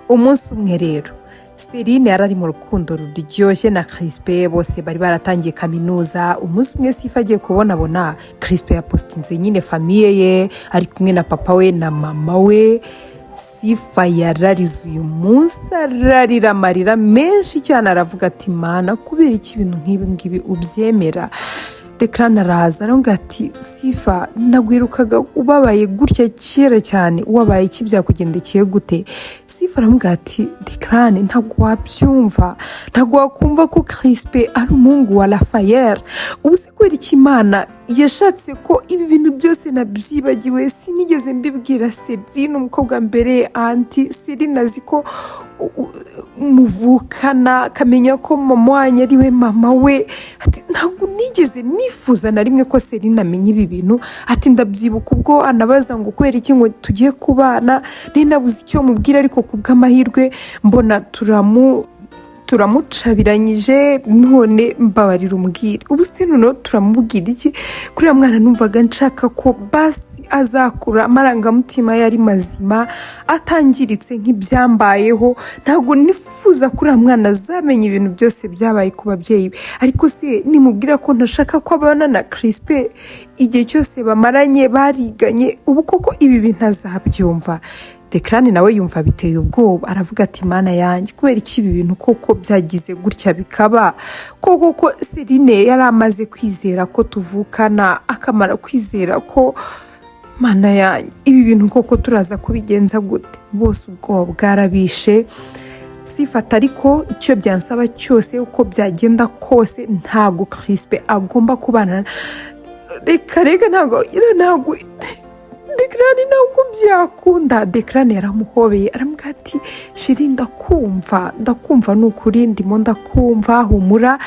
Umunsi umwe rero Serine yari ari mu rukundo ruryoshye na Crispe, bose bari baratangiye kaminuza. Umunsi umwe Sifa agiye kubonabona Crispe yapositinze nyine famille ye, ari kumwe na papa we na mama we. Sifa yararize uyu munsi, ararira amarira menshi cyane, aravuga ati: "Mana, kubera iki ibintu nk'ibi ngibi ubyemera?" Dekarani araza, aravuga ati: "Sifa, nagwirukaga ubabaye gutya kera cyane, wabaye iki? Byakugendekeye gute?" Sifa aramubwira ati: "Dekarani, ntabwo wabyumva, ntabwo wakumva ko Crispe ari umuhungu wa Rafayeli. Ubu se kubera iki Imana yashatse ko ibi bintu byose nabyibagiwe? Sinigeze mbibwira Serine, umukobwa mbere aunty. Serine azi ko muvukana, akamenya ko mama wanyu ari we mama we." Ati: "Ntabwo nigeze nifuza na rimwe ko Serine amenya ibi bintu." Ati: "Ndabyibuka ubwo anabaza ngo kubera iki ngo tugiye kubana, nari nabuze icyo mubwira, ariko ku bw'amahirwe mbona turamucabiranyije. None mbabarira umbwire, ubu se noneho turamubwira iki kuri uriya mwana? Numvaga nshaka ko basi azakura amarangamutima ye ari mazima, atangiritse nk'ibyambayeho. Ntabwo nifuza ko uriya mwana azamenya ibintu byose byabaye ku babyeyi be. Ariko se nimubwira ko ntashaka ko abana na Crispe igihe cyose bamaranye, bariganye, ubu koko ibi bintu azabyumva?" Dekarani nawe yumva biteye ubwoba, aravuga ati: "Mana yanjye, kubera iki ibi bintu koko byagize gutya bikaba koko, ko Serine yari amaze kwizera ko tuvukana, akamara kwizera ko, Mana yanjye, ibi bintu koko turaza kubigenza gute?" Bose ubwoba bwarabishe. Sifata: "Ariko icyo byansaba cyose, uko byagenda kose, ntabwo Crispe agomba kubana. Reka reka, ntabwo Dekarani, ntabwo byakunda." Dekarani yaramuhobeye, aramubwira ati: "Chéri, ndakumva, ndakumva, ni ukuri ndimo ndakumva, humura,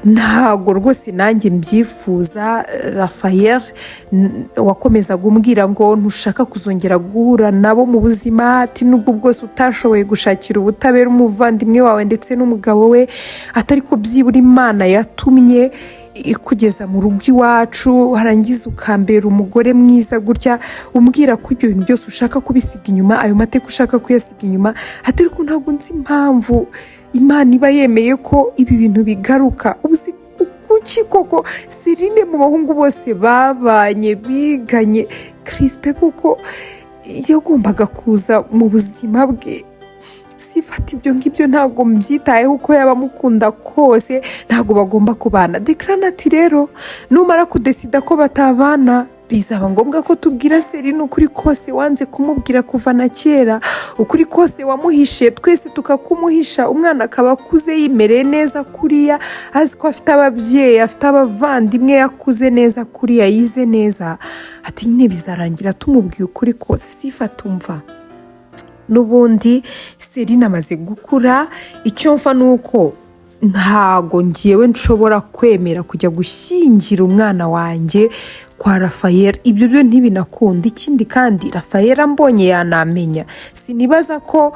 ntabwo rwose nanjye mbyifuza. Rafayeli wakomezaga umbwira ngo ntushaka kuzongera guhura nabo mu buzima, ati nubwo bwose utashoboye gushakira ubutabera umuvandimwe wawe ndetse n'umugabo we, atari ko byibura Imana yatumye ikugeza mu rugo iwacu, warangiza ukambera umugore mwiza gutya, umbwira ko ibyo bintu byose ushaka kubisiga inyuma, ayo mateka ushaka kuyasiga inyuma. Ati ariko ntabwo nzi impamvu Imana iba yemeye ko ibi bintu bigaruka. Ubu se kuki koko Serine, mu bahungu bose babanye, biganye, Crispe kuko yagombaga kuza mu buzima bwe?" Sifata: "Ibyo ngibyo ntabwo mbyitayeho, uko yaba amukunda kose ntabwo bagomba kubana." Dekarani ati: "Rero numara kudesida ko batabana, bizaba ngombwa ko tubwira Serine ukuri kose wanze kumubwira kuva na kera, ukuri kose wamuhishe, twese tukakumuhisha, umwana akaba akuze yimereye neza kuriya, azi ko afite ababyeyi, afite abavandimwe, yakuze neza kuriya, yize neza." Ati: "Nyine bizarangira tumubwiye ukuri kose." Sifata: "Umva, n'ubundi Serine amaze gukura. Icyo mfa ni uko ntago ngewe nshobora kwemera kujya gushyingira umwana wanjye kwa Rafayeli, ibyo byo ntibinakunda. Ikindi kandi Rafayeli ambonye yanamenya, sinibaza ko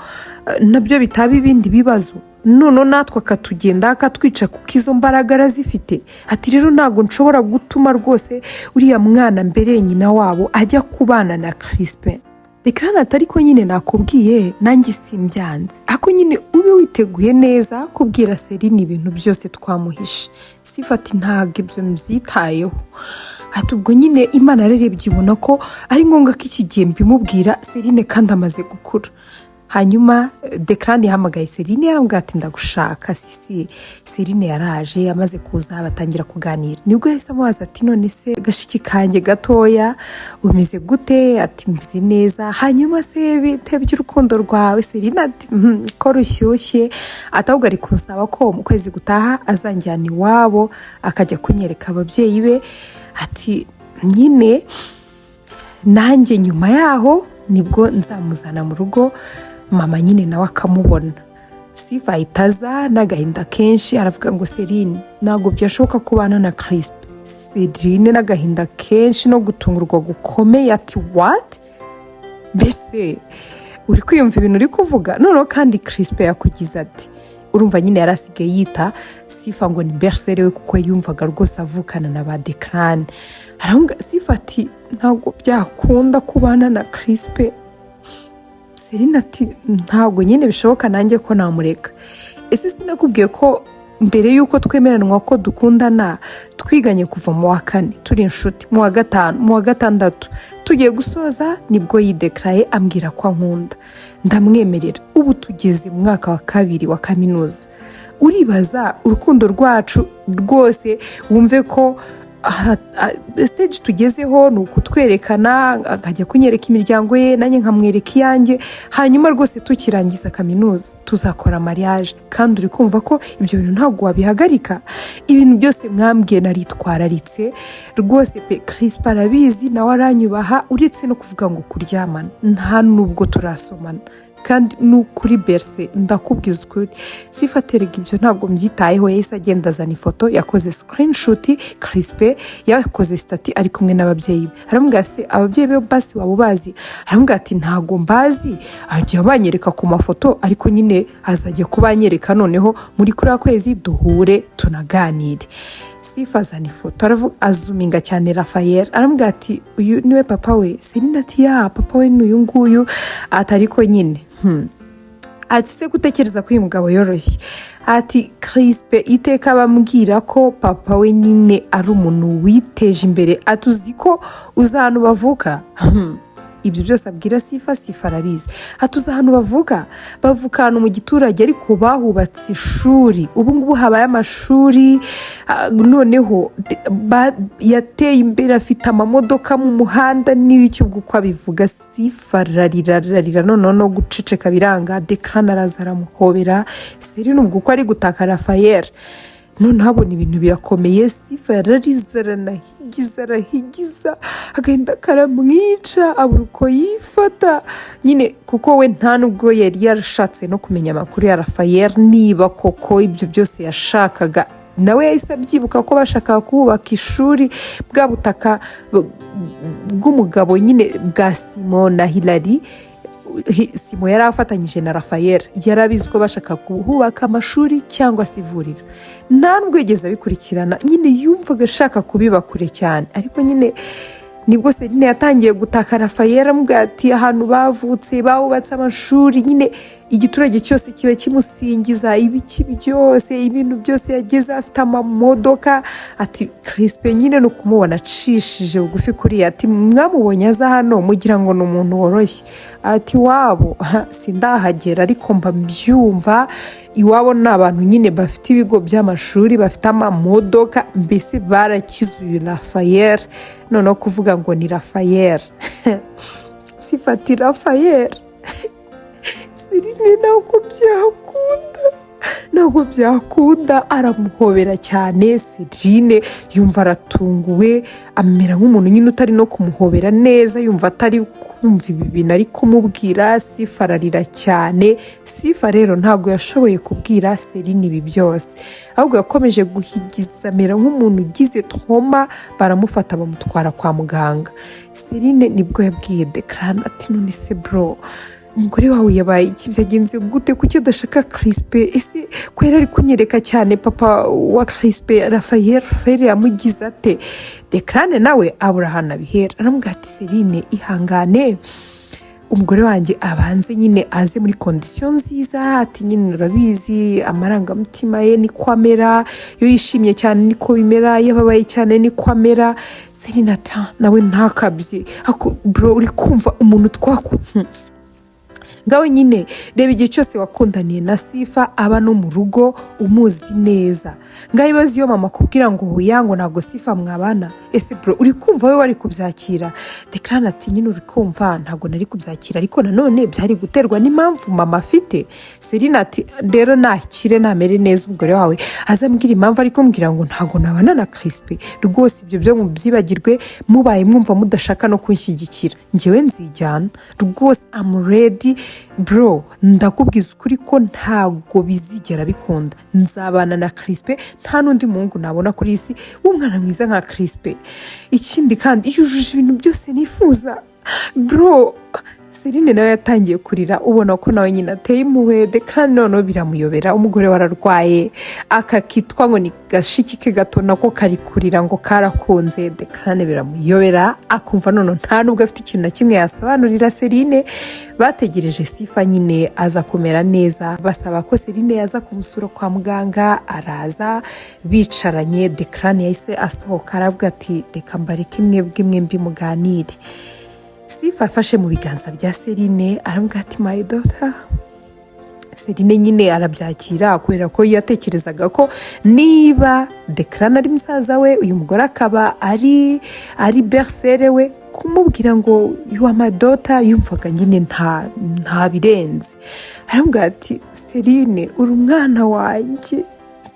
nabyo bitaba ibindi bibazo, none natwe akatugenda akatwica, kuko izo mbaraga arazifite." Ati: "Rero ntabwo nshobora gutuma rwose uriya mwana mbere nyina wabo ajya kubana na Crispe." Declan ati: "Ariko nyine nakubwiye, nanjye simbyanze, ariko nyine ube witeguye neza kubwira Serine ibintu byose twamuhishe." Sifa ati: "Ntabwo ibyo mbyitayeho." Ati: "Ubwo nyine Imana yarerebye ibona ko ari ngombwa ko iki gihe mbimubwira Serine, kandi amaze gukura." Hanyuma Declan yahamagaye Serine, yaramubwira ati: "Ndagushaka sisi." Serine yaraje, amaze kuza batangira kuganira. Nibwo yahise amubaza ati: "None se gashiki kanjye gatoya, umeze gute?" Ati: "Meze neza." "Hanyuma se bite by'urukundo rwawe?" Serine ati: "Ko rushyushye." Ati: "Ahubwo ari kunsaba ko mu kwezi gutaha azanjyana iwabo, akajya kunyereka ababyeyi be." Ati: "Nyine nanjye nyuma yaho nibwo nzamuzana mu rugo, mama nyine nawe akamubona." Sifa ahita aza n'agahinda kenshi, aravuga ngo: "Serine, ntabwo byashoboka kubana na Kirispe." Serine n'agahinda kenshi no gutungurwa gukomeye ati: "What? Mbese uri kwiyumva ibintu uri kuvuga? Noneho kandi Kirispe yakugize ati?" Urumva nyine yari asigaye yita Sifa ngo ni belle-sœur we, kuko yumvaga rwose avukana na ba Declan. Aravuga, Sifa ati: "Ntabwo byakunda kubana na Kirispe." Serine ati: "Ntabwo nyine bishoboka nanjye ko namureka. Ese sinakubwiye ko mbere y'uko twemeranwa ko dukundana, twiganye kuva mu wa kane, turi inshuti mu wa gatanu, mu wa gatandatu tugiye gusoza, nibwo yidekaraye ambwira ko ankunda, ndamwemerera. Ubu tugeze mu mwaka wa kabiri wa kaminuza. Uribaza urukundo rwacu rwose, wumve ko stage tugezeho ni ukutwerekana, akajya kunyereka imiryango ye, nanjye nkamwereka iyanjye. Hanyuma rwose tukirangiza kaminuza tuzakora mariage. Kandi uri kumva ko ibyo bintu ntabwo wabihagarika. Ibintu byose mwambwiye naritwararitse rwose pe. Kirispe arabizi, nawe aranyubaha. Uretse no kuvuga ngo kuryamana, nta nubwo turasomana. Kandi ni ukuri berse, ndakubwiza ukuri." Sifa ati: "Erega ibyo ntabwo mbyitayeho." Yahise agenda azana ifoto yakoze screenshot, Kirispe yakoze status ari kumwe n'ababyeyi be. Aramubwira: "Se ababyeyi be basi waba ubazi?" Aramubwira ati: "Ntabwo mbazi, ajya banyereka ku mafoto, ariko nyine azajya kubanyereka noneho muri kuriya kwezi duhure tunaganire." Sifa azana ifoto, aravuga, azuminga cyane Rafael, aramubwira ati: "Uyu niwe papa we?" Serine ati: "Yeah, papa we ni uyu nguyu." Ati: "Ariko nyine Ati: "Se gutekereza ko uyu mugabo yoroshye?" Ati: "Kirispe iteka bambwira ko papa we nyine ari umuntu witeje imbere." Ati: "Uzi ko uzi ahantu bavuka?" Ibyo byose abwira Sifa, Sifa arabizi. Ati: "Uzi ahantu bavuka? Bavuka ahantu mu giturage, ariko bahubatse ishuri. Ubu ngubu habaye amashuri. Noneho yateye imbere, afite amamodoka mu muhanda n'ibiki." Ubwo uko abivuga, Sifa ararira, ararira, noneho no guceceka biranga. Declan araza aramuhobera. Serine ubwo uko ari gutaka Rafael, noneho abona ibintu birakomeye. Sifa yararize, aranahigiza, arahigiza, agahinda karamwica, abura uko yifata nyine, kuko we nta nubwo yari yarashatse no kumenya amakuru ya Rafael, niba koko ibyo byose yashakaga. Nawe yahise abyibuka ko bashakaga kubaka ishuri, bwa butaka bw'umugabo nyine bwa Simo na Hilary. Simo yari afatanyije na Rafael, yari abizi ko bashaka kuhubaka amashuri cyangwa se ivuriro. Nta nubwo yigeze abikurikirana nyine, yumvaga ashaka kubiba kure cyane. Ariko nyine nibwo Serine yatangiye gutaka Rafael, amubwira ati ahantu bavutse bawubatse amashuri nyine, igiturage cyose kiba kimusingiza, ibiki byose, ibintu byose yageze, afite amamodoka. Ati: "Kirispe nyine ni ukumubona acishije bugufi kuriya." Ati: "Mwamubonye aza hano mugira ngo ni umuntu woroshye." Ati: "Iwabo sindahagera, ariko mba mbyumva, iwabo ni abantu nyine bafite ibigo by'amashuri, bafite amamodoka, mbese barakize." Uyu Rafael noneho kuvuga ngo ni Rafael, sifati Rafael, Serine ntabwo byakunda, ntabwo byakunda. Aramuhobera cyane. Serine yumva aratunguwe, amera nk'umuntu nyine utari no kumuhobera neza, yumva atari kumva ibi bintu ari kumubwira. Sifa ararira cyane. Sifa rero ntabwo yashoboye kubwira Serine ibi byose, ahubwo yakomeje guhigiza, amera nk'umuntu ugize trauma. Baramufata bamutwara kwa muganga. Serine nibwo yabwiye Declan ati: "None se bro, umugore wawe yabaye iki? Byagenze gute? Kuki adashaka Kirispe? Ese ko yari ari kunyereka cyane papa wa Kirispe, Rafael, Rafael yamugize ate?" Declan nawe abura ahantu abihera, aramubwira ati: "Serine, ihangane." Umugore wanjye abanze nyine aze muri condition nziza." Ati: "Nyine urabizi, amarangamutima ye niko amera, iyo yishimye cyane niko bimera, iyo ababaye cyane niko amera." Serine ati: "Nawe ntakabye ako bro, uri kumva umuntu twaku ngawe nyine. Reba igihe cyose wakundaniye na Sifa, aba no mu rugo, umuzi neza. Ngaho ibibazo iyo mama akubwira ngo hoya, ngo ntabwo Sifa mwabana. Ese bro, uri kumva we wari kubyakira?" Dekarani ati: "Nyine uri kumva ntabwo nari kubyakira, ariko nanone byari guterwa n'impamvu mama afite." Serine ati: "Rero nakire, namere neza, umugore wawe azambwira impamvu ari kumbwira ngo ntabwo nabana na Kirisipe. Rwose ibyo byo mubyibagirwe. Mubaye mwumva mudashaka no kunshyigikira, njyewe nzijyana rwose. I'm ready bro, ndakubwiza ukuri ko ntabwo bizigera bikunda. Nzabana na Kirisipe, nta n'undi muhungu nabona kuri iyi si w'umwana mwiza nka Kirisipe. Ikindi kandi yujuje ibintu byose nifuza bro." Serine nawe yatangiye kurira, ubona ko nawe nyine ateye impuhwe kandi noneho biramuyobera. Umugore we ararwaye, aka kitwa ngo ni gashiki ke gato nako kari kurira ngo karakunze Dekarane. Biramuyobera, akumva noneho nta nubwo afite ikintu na kimwe yasobanurira Serine. Bategereje Sifa nyine aza kumera neza, basaba ko Serine yaza kumusura kwa muganga, araza, bicaranye. Dekarane yahise asohoka, aravuga ati: "Reka mbareke mwebwe mwembi muganire." Sifa afashe mu biganza bya Serine, aramubwira ati: "My daughter." Serine nyine arabyakira, kubera ko yatekerezaga ko niba Dekarane ari musaza we, uyu mugore akaba ari belle-sœur we, kumubwira ngo "You are my daughter" yumvaga nyine nta birenze. Aramubwira ati: "Serine, uri umwana wanjye."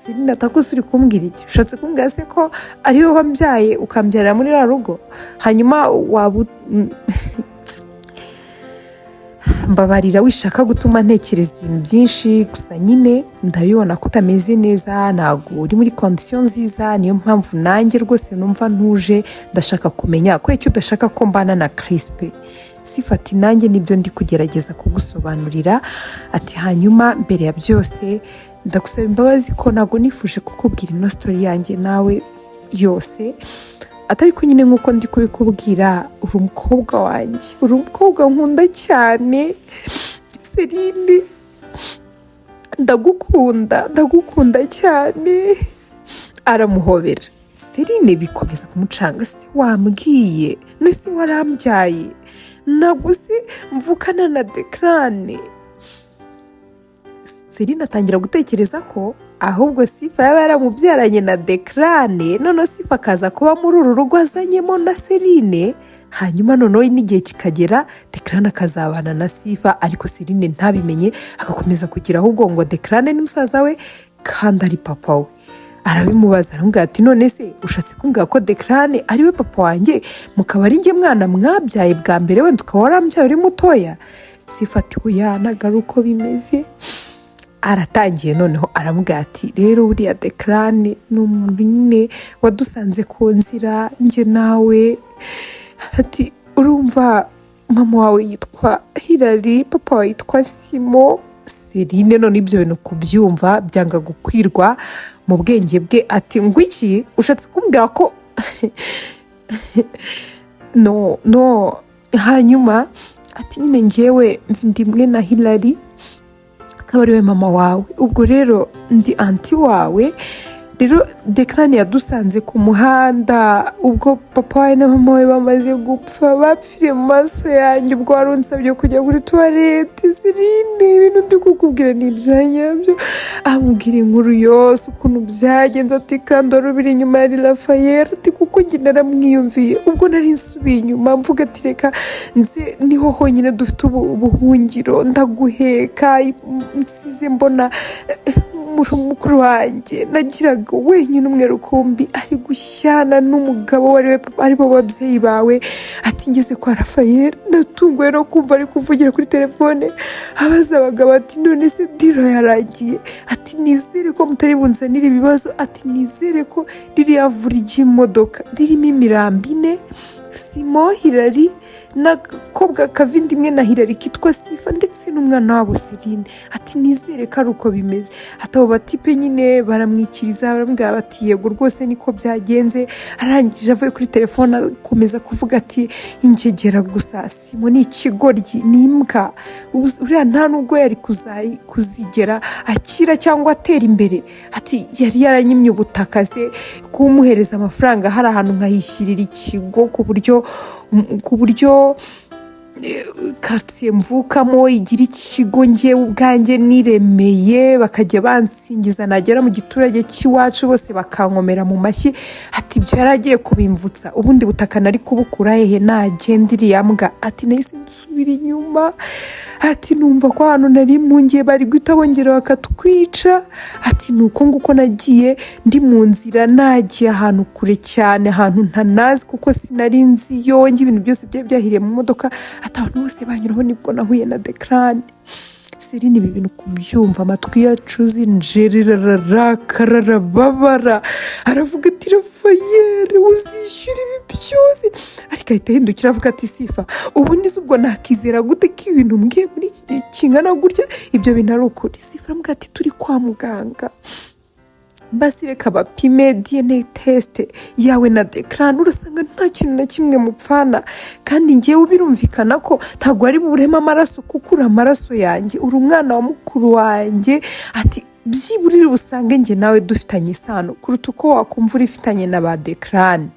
Serine atakuse: "Uri kumbwira iki? Ushatse kumbwira se ko ari wowe wambyaye, ukambyarira muri ruriya rugo? Hanyuma waba, mbabarira, wishaka gutuma ntekereza ibintu byinshi. Gusa nyine ndabibona ko utameze neza, ntabwo uri muri condition nziza. Niyo mpamvu nanjye rwose numva ntuje. Ndashaka kumenya ko icyo udashaka ko mbana na Kirisipe." Sifa ati: "Nanjye nibyo ndi kugerageza kugusobanurira." Ati: "Hanyuma mbere ya byose ndagusaba imbabazi ko ntabwo nifuje kukubwira ino story yanjye nawe yose, atari ko nyine nk'uko ndi kubikubwira, uri umukobwa wanjye, uri umukobwa nkunda cyane. Serine, ndagukunda, ndagukunda cyane." Aramuhobera. Serine bikomeza kumucanga: "Se wambwiye nese warambyaye? Ntabwo se mvukana na Dekarane?" Serine atangira gutekereza ko ahubwo Sifa yaba yaramubyaranye na Dekarane, noneho Sifa akaza kuba muri uru rugo azanyemo na Serine, hanyuma noneho n'igihe kikagera Dekarane akazabana na Sifa, ariko Serine ntabimenye, agakomeza kugira ahubwo ngo Dekarane ni musaza we kandi ari papa we. Arabimubaza, aramubwira ati: "None se ushatse kumbwira ko Dekarane ari we papa wanjye, mukaba ari njye mwana mwabyaye bwa mbere, wenda ukaba warambyaye uri mutoya?" Sifa ati: "Oya, ntabwo ari uko bimeze." Aratangiye noneho aramubwira ati: "Rero buriya Dekarane ni umuntu nyine wadusanze ku nzira njye nawe." Ati: "Urumva mama wawe yitwa Hirari, papa wawe yitwa Simo." Serine none ibyo bintu kubyumva byanga gukwirwa mu bwenge bwe. Ati: "Ngo iki? Ushatse kumbwira ko no, no?" Hanyuma ati: "Nyine ngewe ndi mwe na Hilari, akaba ariwe mama wawe, ubwo rero ndi aunty wawe. Rero Dekarani yadusanze ku muhanda ubwo papa wawe na mama we bamaze gupfa, bapfiriye mu maso yanjye ubwo wari unsabye kujya kuri toilette. Serine, ibintu ndi kukubwira ni ibya nyabyo." Amubwira inkuru yose ukuntu byagenze. Ati: "Kandi wari ubiri inyuma yari Rafayeli." Ati: "Kuko njye naramwiyumviye ubwo nari nsubiye inyuma, mvuga ati reka nze, niho honyine dufite ubuhungiro, ndaguheka, nsize mbona mukuru wanjye nagiraga wenyine umwe rukumbi ari gushyana n'umugabo we, ari bo babyeyi bawe." Ati: "Ngeze kwa Rafayeli natunguwe no kumva ari kuvugira kuri telefone abaza abagabo ati none se deal yarangiye?" Ati: "Nizere ko mutari bunzanire ibibazo." Ati: "Nizere ko ririya vu ry'imodoka ririmo imirambo ine, Simo, Hirari N'agakobwa kavindimwe na Hilary kitwa Sifa, ndetse n'umwana wabo Serine. Ati: "Nizere ko ari uko bimeze." Ati: "Abo batipe nyine baramwikiriza, baramubwira bati: 'Yego rwose, niko byagenze.'" Arangije avuye kuri telefone akomeza kuvuga ati: "Ingegera gusa, Simo ni ikigoryi, ni imbwa. Uriya nta nubwo yari kuzigera akira cyangwa atera imbere." Ati: "Yari yaranyimye ubutaka se, kumuhereza amafaranga hari ahantu nkayishyirira ikigo, ku buryo karitsiye mvukamo igira ikigo ngewe ubwanjye niremeye, bakajya bansingiza, nagera mu giturage cy'iwacu bose bakankomera mu mashyi." Ati: "Ibyo yari agiye kubimvutsa, ubundi butaka nari kubukura hehe? Nagenda iriya mbwa." Ati: "Nahise nsubira inyuma." Ati: "Numva ko ahantu nari mpungiye bari guhita bongera bakatwica." Ati: "Ni uko nguko nagiye ndi mu nzira, nagiye ahantu kure cyane, ahantu ntanazi, kuko sinari nzi yonge, ibintu byose byari byahiriye mu modoka." Ati: "Abantu bose banyuraho, nibwo nahuye na Dekarani." Serine ibi bintu kubyumva, amatwi yacu zinjererara, kararababara. Aravuga ati: "Rafayeli uzishyura ibi byose." Ariko ahita ahindukira avuga ati: "Sifa, ubundi se ubwo nakizera gute ko ibintu mbwiye muri iki gihe kingana gutya, ibyo bintu ari ukuri?" Sifa aramubwira ati: "Turi kwa muganga, basi reka bapime DNA test yawe na Dekarani, urasanga nta kintu na kimwe mupfana. Kandi ngewe birumvikana ko ntabwo ari buburemo amaraso, kuko uri amaraso yanjye, uri umwana wa mukuru wanjye." Ati: "Byibura uri busange njye nawe dufitanye isano kuruta uko wakumva urifitanye na ba Dekarani."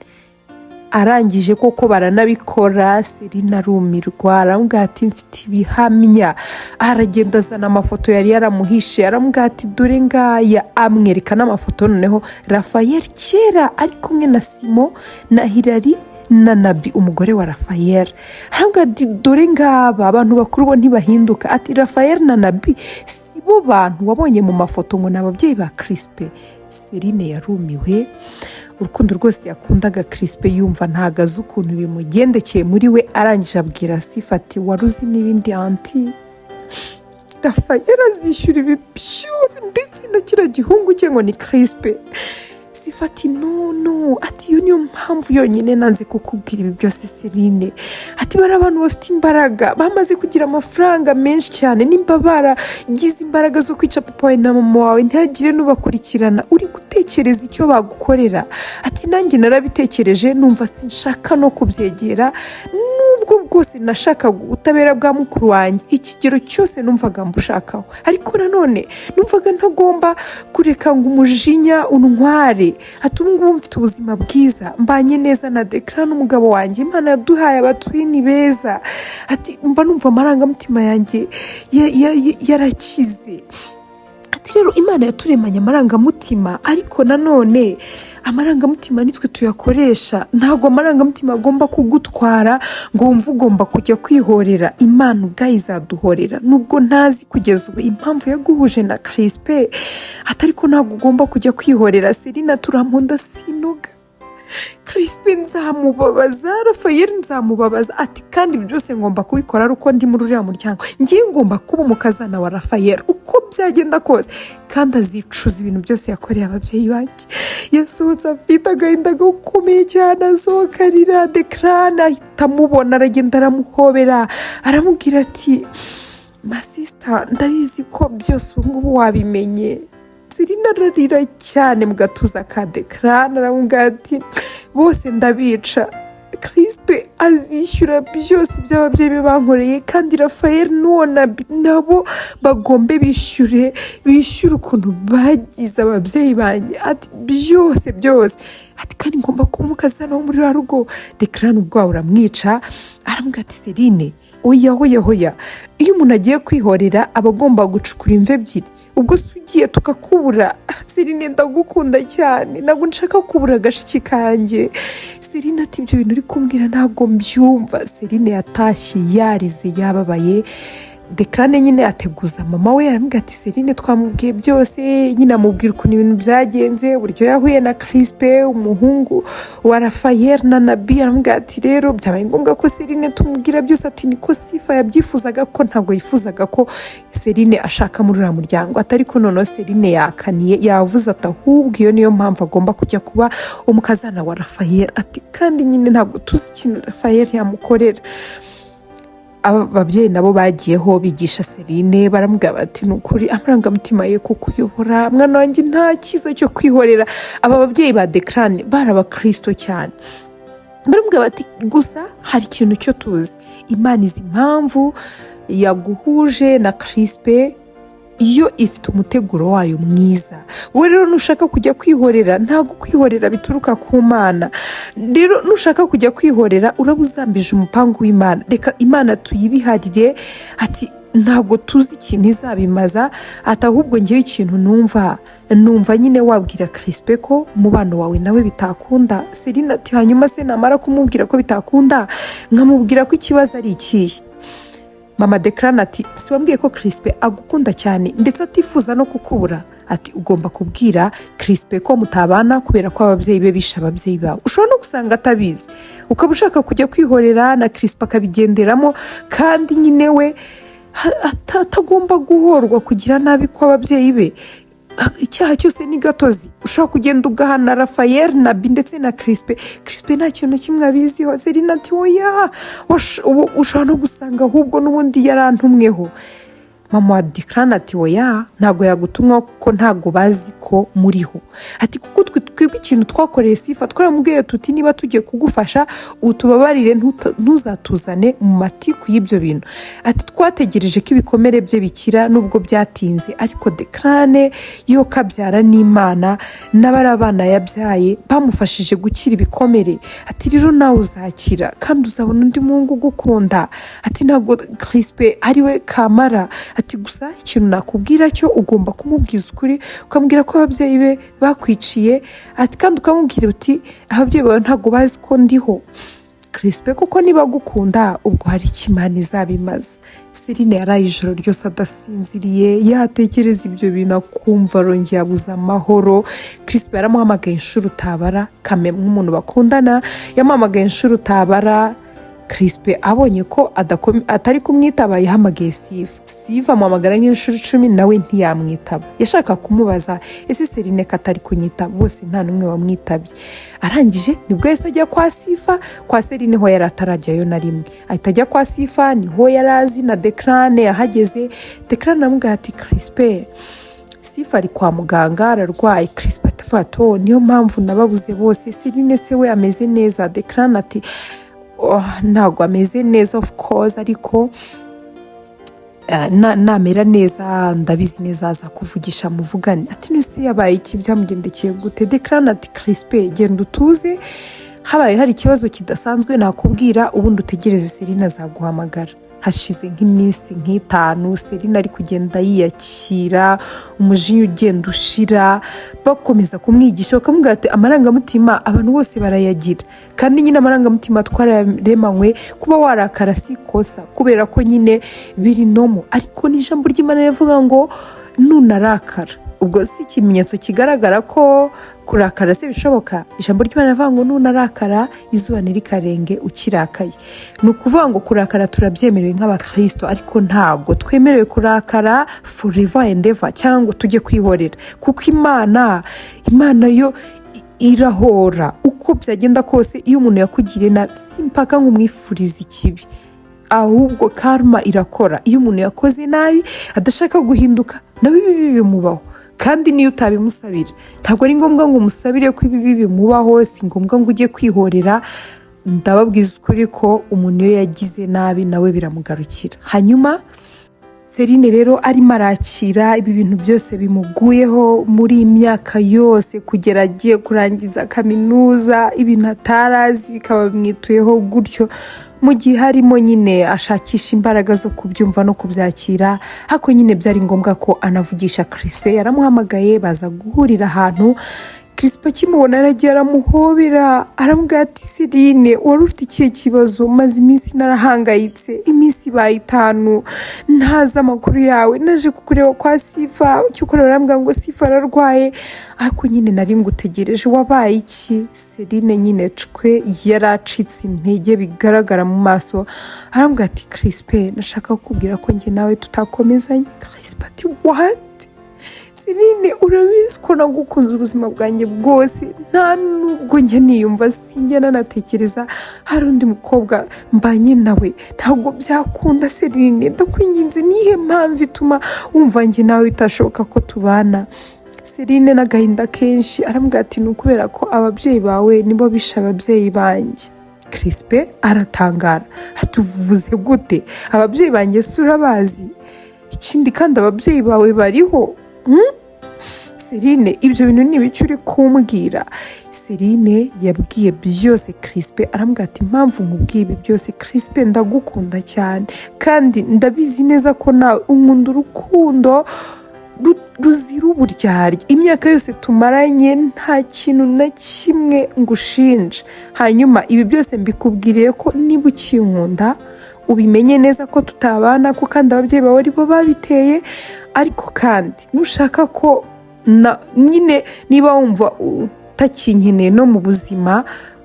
Arangije koko baranabikora. Serina arumirwa, aramubwira ati: "Mfite ibihamya." Aragenda azana amafoto yari yaramuhishe, aramubwira ati: "Dore ngaya." Amwereka n'amafoto noneho Rafayeli kera ari kumwe na Simo na Hilary na Nabi, umugore wa Rafayeli. Aramubwira ati: "Dore ngaba, abantu bakuru bo ntibahinduka." Ati: "Rafayeli na Nabi si bo bantu wabonye mu mafoto ngo ni ababyeyi ba Kirisipe?" Serine yarumiwe. Urukundo rwose yakundaga Kirisipe, yumva ntago azi ukuntu bimugendekeye muri we. Arangije abwira Sifa ati: "Wari uzi n'ibindi, auntie? Rafayeli azishyura ibi byose, ndetse na kiriya gihungu cye ngo ni Kirisipe." Sifa ati: "No, no." Ati: "Iyo niyo mpamvu yonyine nanze kukubwira ibi byose, Serine." Ati: "Bari abantu bafite imbaraga, bamaze kugira amafaranga menshi cyane. Nimba baragize imbaraga zo kwica papa wawe na mama wawe, ntihagire n'ubakurikirana, uri gutekereza icyo bagukorera?" Ati: "Nanjye narabitekereje, numva sinshaka no kubyegera. Nubwo bwose nashakaga ubutabera bwa mukuru wanjye, ikigero cyose numvaga mbushakaho, ariko nanone numvaga ntagomba kureka ngo umujinya untware." Ati: "Ubu ngubu mfite ubuzima bwiza, mbanye neza na Dekara n'umugabo wanjye, Imana yaduhaye abatwini beza." Ati: "Mba numva amarangamutima yanjye yarakize." Ati: "Rero Imana yaturemanye amarangamutima, ariko nanone amarangamutima nitwe tuyakoresha. Ntabwo amarangamutima agomba kugutwara ngo wumve ugomba kujya kwihorera. Imana ubwayo izaduhorera, nubwo ntazi kugeza ubu impamvu yaguhuje na Kirisipe." Ati: "Ariko ntabwo ugomba kujya kwihorera." Serina turamunda sinoga: "Kirisipe nzamubabaza, Rafayeli nzamubabaza." Ati: "Kandi ibi byose ngomba kubikora ari uko ndi muri uriya muryango. Ngiye ngomba kuba umukazana wa Rafayeli uko byagenda kose, kandi azicuza ibintu byose yakoreye ababyeyi banjye." Yasohotse afite agahinda gakomeye cyane, asohoka arira. Dekarani ahita amubona, aragenda aramuhobera, aramubwira ati: "My sister, ndabizi ko byose ubu ngubu wabimenye." Serina ararira cyane mu gatuza ka Dekarani, aramubwira ati: "Bose ndabica. Kirisipe azishyura byose ibyo ababyeyi be bankoreye, kandi Rafayeli n'uwo nabo bagombe bishyure, bishyure ukuntu bagize ababyeyi banjye." Ati: "Byose byose." Ati: "Kandi ngomba kuba umukazana wo muri ruriya rugo." Dekarani ubwoba buramwica, aramubwira ati: "Serine, oya, hoya, hoya. Iyo umuntu agiye kwihorera aba agomba gucukura imva ebyiri. Ubwo se ugiye tukakubura? Serine, ndagukunda cyane, ntabwo nshaka kubura agashiki kanjye." Serine ati: "Ibyo bintu uri kumbwira ntabwo mbyumva." Serine yatashye yarize, yababaye. Dekarane nyine ateguza mama we, aramubwira ati: "Serine twamubwiye byose." Nyine amubwira ukuntu ibintu byagenze, uburyo yahuye na Kirispe, umuhungu wa Rafayeli na Nabi. Aramubwira ati: "Rero byabaye ngombwa ko Serine tumubwira byose." Ati: "Niko Sifa yabyifuzaga, ko ntabwo yifuzaga ko Serine ashaka muri uriya muryango." Atari ko noneho Serine yakaniye, yavuze ati: "Ahubwo iyo niyo mpamvu agomba kujya kuba umukazana wa Rafayeli." Ati: "Kandi nyine ntabwo tuzi ikintu Rafayeli yamukorera." Aba babyeyi nabo bagiyeho bigisha Serine, baramubwira bati: "Ni ukuri amarangamutima ye kukuyobora, mwana wanjye, nta cyiza cyo kwihorera." Aba babyeyi ba Dekarane bari abakirisito cyane. Baramubwira bati: "Gusa hari ikintu cyo tuzi, Imana izi impamvu yaguhuje na Kirispe, iyo ifite umuteguro wayo mwiza. Wowe rero nushaka kujya kwihorera, ntabwo kwihorera bituruka ku Mana. Rero nushaka kujya kwihorera, uraba uzambije umupangu w'Imana. Reka Imana tuyibiharire." Ati: "Ntabwo tuzi ikintu izabimaza." Ati: "Ahubwo ngewe ikintu numva nyine wabwira Kirispe ko umubano wawe nawe bitakunda." Serine ati: "Hanyuma se namara kumubwira ko bitakunda, nkamubwira ko ikibazo ari ikihe?" Mama Dekarane ati: "Si wambwiye ko Kirispe agukunda cyane, ndetse atifuza no kukubura?" Ati: "Ugomba kubwira Kirispe ko mutabana kubera ko ababyeyi be bishe ababyeyi bawe. Ushobora no gusanga atabizi, ukaba ushaka kujya kwihorera na Kirispe akabigenderamo, kandi nyine we atagomba guhorwa kugira nabi kw'ababyeyi be. Icyaha cyose ni gatozi. Ushobora kugenda ugahana Rafayeli, Nabi ndetse na Kirispe. Kirispe nta kintu na kimwe abiziho." Serina ati: "Oya, ushobora no gusanga ahubwo n'ubundi yarantumweho." Mama wa Dikarani ati: "Oya, ntabwo yagutumwaho, kuko ntabwo bazi ko muriho." Ati: "Kuko twebwe ikintu twakoreye Sifa, twaramubwiye tuti: 'Niba tugiye kugufasha, utubabarire, ntuzatuzane mu matiku y'ibyo bintu.' Ati: 'Twategereje ko ibikomere bye bikira, nubwo byatinze, ariko Dekarane yo kabyara n'Imana n'abari abana yabyaye bamufashije gukira ibikomere.' Ati: 'Rero nawe uzakira kandi uzabona undi muhungu ugukunda.' Ati: 'Ntabwo Kirispe ari we kamara.' Ati: 'Gusa ikintu nakubwira cyo, ugomba kumubwiza ukuri, ukamubwira ko ababyeyi be bakwiciye.' Ati: 'Kandi ukamubwira uti: Ababyeyi bawe ntabwo bazi ko ndiho, Kirispe, kuko niba agukunda, ubwo hari icyo Imana izabimaza.'" Serine yaraye ijoro ryose adasinziriye, yatekereza ibyo bintu akumva arongeye abuze amahoro. Kirispe yaramuhamagaye inshuro utabara, kame nk'umuntu bakundana, yamuhamagaye inshuro utabara. Kirispe abonye ko atari kumwitaba, yahamagaye Sifa. Sifa amuhamagara nk'inshuro 10, nawe ntiyamwitaba. Yashaka kumubaza: "Ese Serine ko atari kunyitaba?" Bose nta n'umwe wamwitabye. Arangije nibwo yahise ajya kwa Sifa. Kwa Serine ho yari atarajyayo na rimwe, ahita ajya kwa Sifa, niho yari azi na Dekarane. Ahageze, Dekarane aramubwira ati: "Kirispe, Sifa ari kwa muganga, ararwaye." Kirispe ati: "Oh, niyo mpamvu nababuze bose. Serine se we ameze neza?" Dekarane ati: "Oh, ntabwo ameze neza of course, ariko namera neza, ndabizi neza aza kuvugisha muvugane." Ati: "Nuse yabaye iki? Byamugendekeye gute?" Dekarane ati: "Kirispe, genda utuze, habaye hari ikibazo kidasanzwe nakubwira, ubundi utegereze Serine azaguhamagara." Hashize nk'iminsi nk'itanu, Serine ari kugenda yiyakira, umujinya ugenda ushira. Bakomeza kumwigisha, bakamubwira ati: "Amarangamutima abantu bose barayagira, kandi nyine amarangamutima twararemanywe, kuba warakara si ikosa, kubera ko nyine biri normal. Ariko n'ijambo ry'Imana rivuga ngo nunarakara, ubwo si ikimenyetso kigaragara ko kurakara se bishoboka. Ijambo ry'Imana rivuga ngo nunarakara, izuba ntirikarenge ukirakaye." Ni ukuvuga ngo kurakara turabyemerewe nk'abakristo, ariko ntabwo twemerewe kurakara forever and ever, cyangwa ngo tujye kwihorera, kuko Imana yo irahora uko byagenda kose. Iyo umuntu yakugiriye nabi, si impaka ngo umwifurize ikibi, ahubwo karma irakora. Iyo umuntu yakoze nabi adashaka guhinduka, nawe ibibi bimubaho. Kandi niyo utabimusabira, ntabwo ari ngombwa ngo umusabire ko ibibi bimubaho, si ngombwa ngo ujye kwihorera. Ndababwiza ukuri ko umuntu iyo yagize nabi, nawe biramugarukira. Hanyuma Serine rero arimo arakira ibi bintu byose bimuguyeho muri iyi myaka yose, kugera agiye kurangiza kaminuza, ibintu atarazi bikaba bimwituyeho gutyo. Mu gihe harimo nyine ashakisha imbaraga zo kubyumva no kubyakira, ariko nyine byari ngombwa ko anavugisha Kirispe. Yaramuhamagaye, baza guhurira ahantu. Kirispe aramubwira ati: "Rero Kirisipa akimubona aragiye aramuhobera, aramubwira ati: "Serine, wari ufite ikihe kibazo? Maze iminsi narahangayitse, iminsi ibaye 5 ntazi amakuru yawe. Naje kukureba kwa Sifa, cyokora barambwira ngo Sifa ararwaye, ariko nyine nari ngutegereje. Wabaye iki?" Serine nyine cwe yaracitse intege bigaragara mu maso. Arambwira ati: "Kirisipe, nashaka kukubwira ko njye nawe tutakomezanye." Kirisipe ati: "What? Serine, urabizi ko nagukunze ubuzima bwanjye bwose, nta nubwo njya niyumva, sinjya nanatekereza hari undi mukobwa mbanye nawe. Ntabwo byakunda. Serine, ndakwinginze, nihe mpamvu ituma wumva njye nawe bitashoboka ko tubana?" Serine n'agahinda kenshi arambwira ati: "Ni ukubera ko ababyeyi bawe nibo bishe ababyeyi banjye." Kirisipe aratangara ati: "Uvuze gute? Ababyeyi banjye si urabazi? Ikindi kandi ababyeyi bawe bariho? Serine, ibyo bintu ni ibiki uri kumbwira?" Serine yabwiye byose Kirisipe, arambwira ati: "Impamvu nkubwiye ibi byose, Kirisipe, ndagukunda cyane kandi ndabizi neza ko nawe unkunda urukundo ruzira uburyarya. Imyaka yose tumaranye nta kintu na kimwe ngushinja. Hanyuma ibi byose mbikubwiriye ko niba ukinkunda ubimenye neza ko tutabana, ko kandi ababyeyi bawe aribo babiteye. Ariko kandi nushaka ko nyine niba wumva utakinkeneye no mu buzima,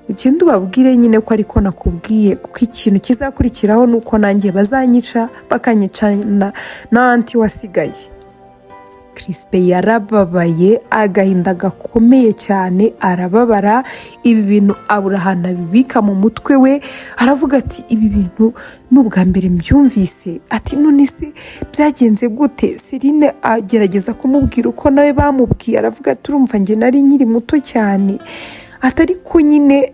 ugende ubabwire nyine ko ariko nakubwiye, kuko ikintu kizakurikiraho ni uko nanjye bazanyica, bakanyica na aunty wasigaye." Kirisipe yarababaye, agahinda gakomeye cyane, arababara. Ibi bintu abura ahantu abibika mu mutwe we. Aravuga ati: "Ibi bintu ni ubwa mbere mbyumvise." Ati: "None se byagenze gute?" Serine agerageza kumubwira uko nawe bamubwiye. Aravuga ati: "Urumva, njye nari nkiri muto cyane." Ati: "Ariko nyine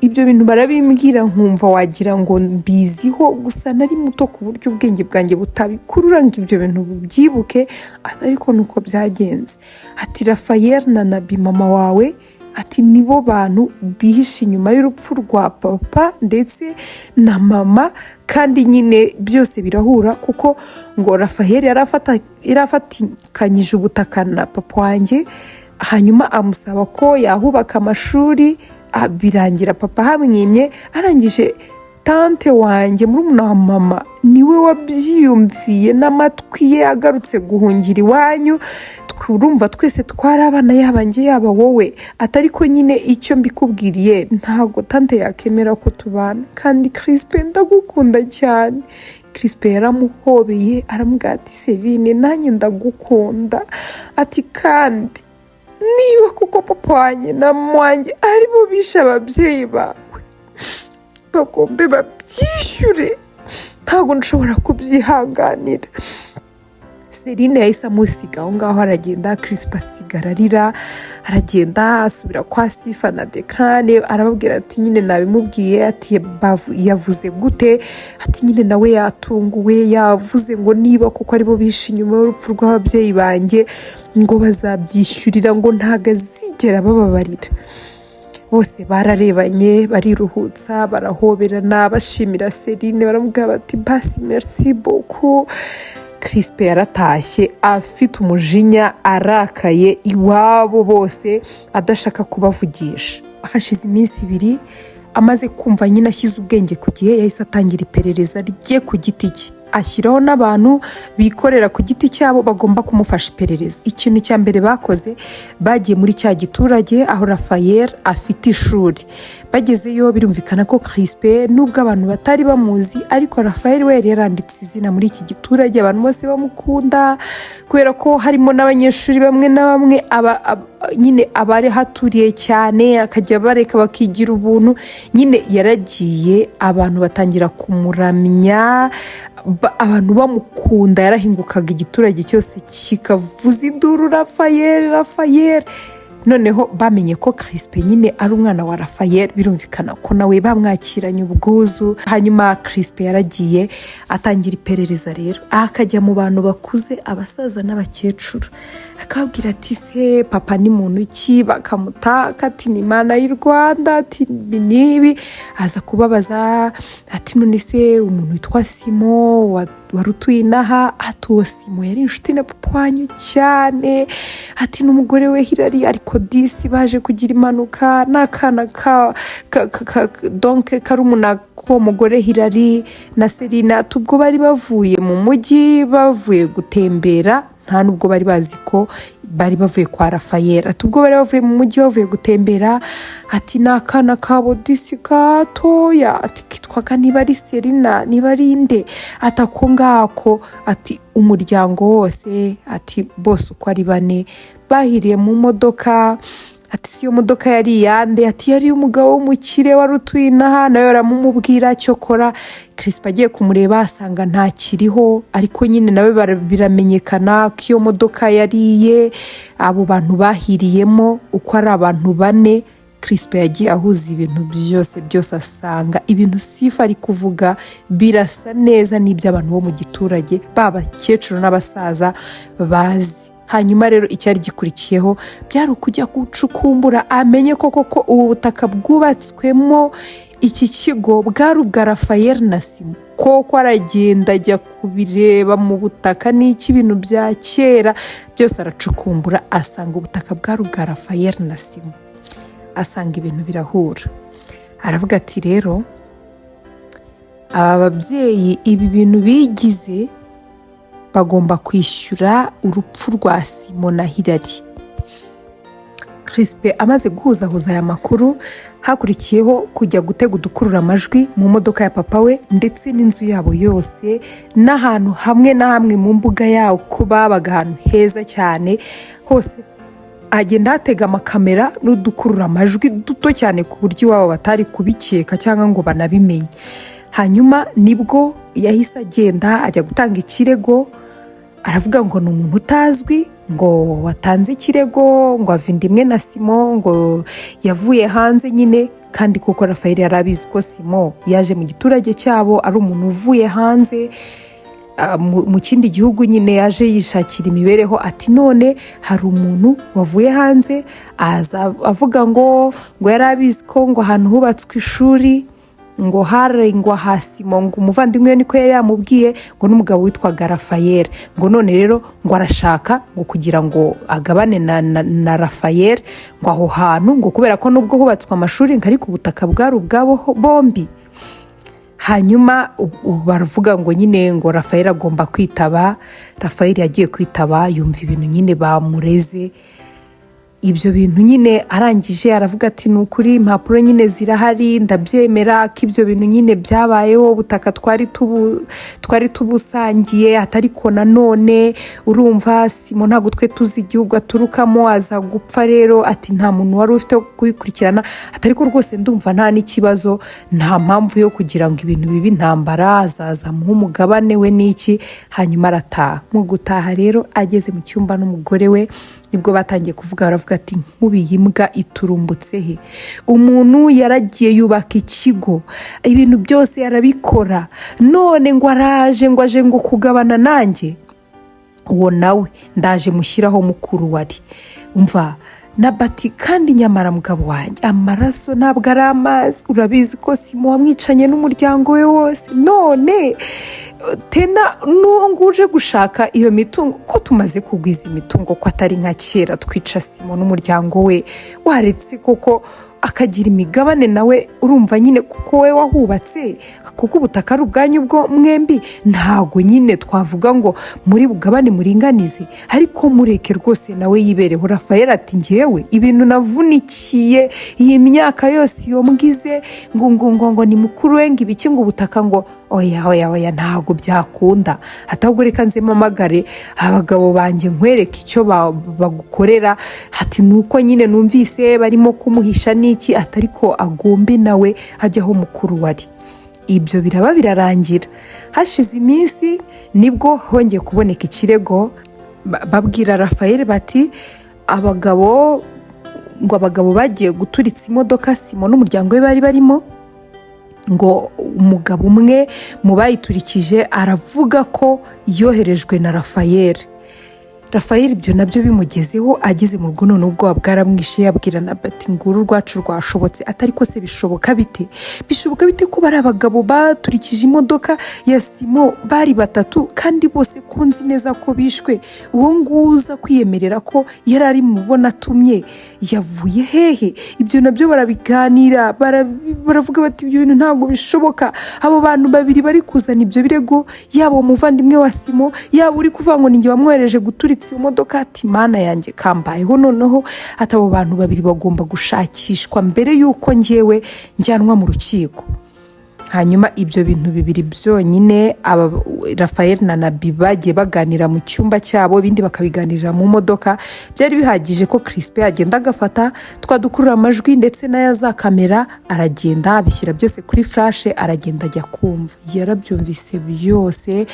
ibyo bintu barabimbwira nkumva wagira ngo mbiziho, gusa nari muto ku buryo ubwenge bwanjye butabikurura ngo ibyo bintu bubyibuke." Ariko nuko byagenze. Ati: "Rafayeli na Nabi, mama wawe," ati, "nibo bantu bihishe inyuma y'urupfu rwa papa ndetse na mama. Kandi nyine byose birahura, kuko ngo Rafayeli yari afatikanyije ubutaka na papa wanjye, hanyuma amusaba ko yahubaka amashuri, birangira papa hamwimye. Arangije tante wanjye, murumuna wa mama, niwe wabyiyumviye n'amatwi ye agarutse guhungira iwanyu. Turumva twese twari abana, yaba njye, yaba wowe." Atari ko nyine icyo mbikubwiriye, ntabwo tante yakemera ko tubana. Kandi Kirisipe, ndagukunda cyane." Kirisipe yaramuhobeye, aramubwira ati: "Serine, nanjye ndagukunda." Ati: "Kandi niba kuko papa wanjye na mama wanjye ari bo bishe ababyeyi bawe, bagombe babyishyure, ntabwo nshobora kubyihanganira." Serine yahise amusiga aho ngaho, aragenda. Kirisipa asigara arira, aragenda asubira kwa Sifa na Dekarane, arababwira ati: "Nyine nabimubwiye." Ati: "Yavuze gute?" Ati: "Nyine nawe yatunguwe, yavuze ngo niba kuko aribo bishe inyuma y'urupfu rw'ababyeyi banjye, ngo bazabyishyurira, ngo ntabwo azigera bababarira." Bose bararebanye, bariruhutsa, barahoberana, bashimira Serine, baramubwira bati: "Basi merci beaucoup." Kirisipe yaratashye afite umujinya, arakaye iwabo bose, adashaka kubavugisha. Hashize iminsi 2, amaze kumva nyine ashyize ubwenge ku gihe, yahise atangira iperereza rye ku giti cye, ashyiraho n'abantu bikorera ku giti cyabo bagomba kumufasha iperereza. Ikintu cya mbere bakoze, bagiye muri cya giturage aho Rafayeli afite ishuri. Bagezeyo, birumvikana ko Kirisipe, nubwo abantu batari bamuzi, ariko Rafayeli we yari yaranditse izina muri iki giturage, abantu bose bamukunda, kubera ko harimo n'abanyeshuri bamwe na bamwe nyine abari haturiye cyane, akajya bareka bakigira ubuntu. Nyine yaragiye, abantu batangira kumuramya, abantu bamukunda. Yarahingukaga, igiturage cyose kikavuza induru: "Rafayeli, Rafayeli!" Noneho bamenye ko Kirisipe nyine ari umwana wa Rafayeli, birumvikana ko nawe bamwakiranye ubwuzu. Hanyuma Kirisipe yaragiye atangira iperereza rero, akajya mu bantu bakuze, abasaza n'abakecuru. Akababwira ati: "Se papa ni muntu ki?" Bakamutaka ati: "Ni Imana y'u Rwanda," ati: "Ibi n'ibi." Aza kubabaza ati: "None se umuntu witwa Simo wari utuye inaha?" Ati: "Uwo Simo yari inshuti na papa wanyu cyane," ati: "N'umugore we Hirari, ariko disi baje kugira impanuka n'akana ka donc karumuna k'uwo mugore Hirari na Serina." Ati: "Ubwo bari bavuye mu mujyi, bavuye gutembera, nta nubwo bari bazi ko bari bavuye kwa Rafayeli." Ati: "Ubwo bari bavuye mu mujyi, bavuye gutembera," ati: "ni akana kabo disi gatoya," ati: "kitwaga niba ari Serina, niba ari inde," ati: "ako ngako," ati: "umuryango wose," ati: "bose uko ari bane bahiriye mu modoka." Ati: "Si iyo modoka yari iyande?" Ati: "Yari umugabo w'umukire wari utuye inaha." Nawe baramumubwira. Cyokora Kirisipa agiye kumureba asanga ntakiriho, ariko nyine nawe biramenyekana ko iyo modoka yari iye, abo bantu bahiriyemo uko ari abantu bane. Kirisipa yagiye ahuza ibintu byose byose, asanga ibintu Sifa ari kuvuga birasa neza n'iby'abantu bo mu giturage, baba abakecuru n'abasaza bazi. Hanyuma rero icyari gikurikiyeho byari ukujya gucukumbura, amenye ko koko ubu butaka bwubatswemo iki kigo bwari ubwa Rafayeli na Simo koko. Aragenda ajya kubireba mu butaka n'iki, ibintu bya kera byose aracukumbura, asanga ubutaka bwari ubwa Rafayeli na Simo, asanga ibintu birahura. Aravuga ati: "Rero aba babyeyi ibi bintu bigize, bagomba kwishyura urupfu rwa Simo na Hirari." Kirisipe amaze guhuzahuza aya makuru, hakurikiyeho kujya gutega udukurura amajwi mu modoka ya papa we, ndetse n'inzu yabo yose, n'ahantu hamwe na hamwe mu mbuga yawo, ko babaga ahantu heza cyane hose agenda hatega amakamera n'udukurura amajwi duto cyane, ku buryo iwabo batari kubikeka cyangwa ngo banabimenye. Hanyuma nibwo yahise agenda ajya gutanga ikirego. Aravuga ngo ni umuntu utazwi ngo watanze ikirego, ngo ava inda imwe na Simo, ngo yavuye hanze nyine. Kandi kuko Rafayeli yari abizi ko Simo yaje mu giturage cyabo ari umuntu uvuye hanze, mu kindi gihugu nyine, yaje yishakira imibereho. Ati: "None hari umuntu wavuye hanze aza avuga ngo yari abizi ko ngo ahantu hubatswe ishuri ngo harengwa ha Simo, ngo umuvandimwe we niko yari yamubwiye, ngo n'umugabo witwaga Rafayeli, ngo none rero ngo arashaka ngo kugira ngo agabane na Rafayeli ngo aho hantu, ngo kubera ko nubwo hubatswe amashuri ngo ariko ubutaka bwari ubwabo bombi." Hanyuma baravuga ngo nyine ngo Rafayeli agomba kwitaba. Rafayeli yagiye kwitaba, yumva ibintu nyine bamureze, ibyo bintu nyine. Arangije aravuga ati: "Ni ukuri impapuro nyine zirahari, ndabyemera ko ibyo bintu nyine byabayeho, ubutaka twari tubusangiye." Ariko nanone urumva Simo ntabwo twe tuzi igihugu aturukamo, aza gupfa rero, ati: "Nta muntu wari ufite kubikurikirana." Ati: "Ariko rwose ndumva nta n'ikibazo, nta mpamvu yo kugira ngo ibintu bibe intambara, azaza amuhe umugabane we n'iki." Hanyuma arataha. Mu gutaha rero, ageze mu cyumba n'umugore we, nibwo batangiye kuvuga. Baravuga ati: "Nkubiye imbwa iturumbutse he? Umuntu yaragiye yubaka ikigo, ibintu byose arabikora, none ngo araje, ngo aje ngo kugabana nanjye. Uwo nawe ndaje mushyiraho mukuru wari umva na bati. Kandi nyamara mugabo wanjye, amaraso ntabwo ari amazi. Urabizi ko Simo wamwicanye n'umuryango we wose, none tena n'uwo nguwo uje gushaka iyo mitungo. Ko tumaze kugwiza imitungo, ko atari nka kera twica Simo n'umuryango we, waretse koko akagira imigabane nawe? Urumva nyine kuko we wahubatse, kuko ubutaka ari ubwanyu bwo mwembi, ntabwo nyine twavuga ngo muri bugabane muringanize, ariko mureke rwose nawe yibereho." Rafayeli ati: "Ngewe ibintu navunikiye iyi myaka yose, iyo mbwize ngo ni mukuru we, ngo ibiki, ngo ubutaka, ngo oya, oya, oya, ntabwo byakunda. Ahubwo reka nze mpamagare abagabo banjye nkwereke icyo bagukorera." Ati: "Nuko nyine numvise barimo kumuhisha n'iki," ati: "ariko agombe nawe ajyaho mukuru wari." Ibyo biraba birarangira. Hashize iminsi nibwo hongeye kuboneka ikirego. Babwira Rafayeli bati: "Abagabo ngo abagabo bagiye guturitsa imodoka Simo n'umuryango we bari barimo, ngo umugabo umwe mu bayiturikije aravuga ko yoherejwe na Rafayeli." Rafael ibyo nabyo bimugezeho, ageze mu rugo none ubwoba bwaramwishe, yabwira na bati: "Nguru rwacu rwashobotse." Atari ko se bishoboka bite? Bishoboka bite ko bari abagabo baturikije imodoka ya Simo bari batatu, kandi bose ko nzi neza ko bishwe? Uwo nguwo uza kwiyemerera ko yari ari mu bo natumye yavuye hehe? Ibyo nabyo barabiganira, baravuga bati: "Ibyo bintu ntabwo bishoboka." Abo bantu babiri bari kuzana ibyo birego, yaba umuvandimwe wa Simo, yaba uri kuvuga ngo ninjye wamwohereje guturitsa iyo modoka, ati: "Mana yanjye, kambayeho noneho." Ati: "Abo bantu babiri bagomba gushakishwa mbere y'uko ngewe njyanwa mu rukiko." Hanyuma ibyo bintu bibiri byonyine aba Rafael na Nabi bagiye baganira mu cyumba cyabo, ibindi bakabiganirira mu modoka, byari bihagije ko Crispin agenda agafata twadukurura amajwi ndetse n'aya za kamera, aragenda abishyira byose kuri flash, aragenda ajya kumva. Yarabyumvise byose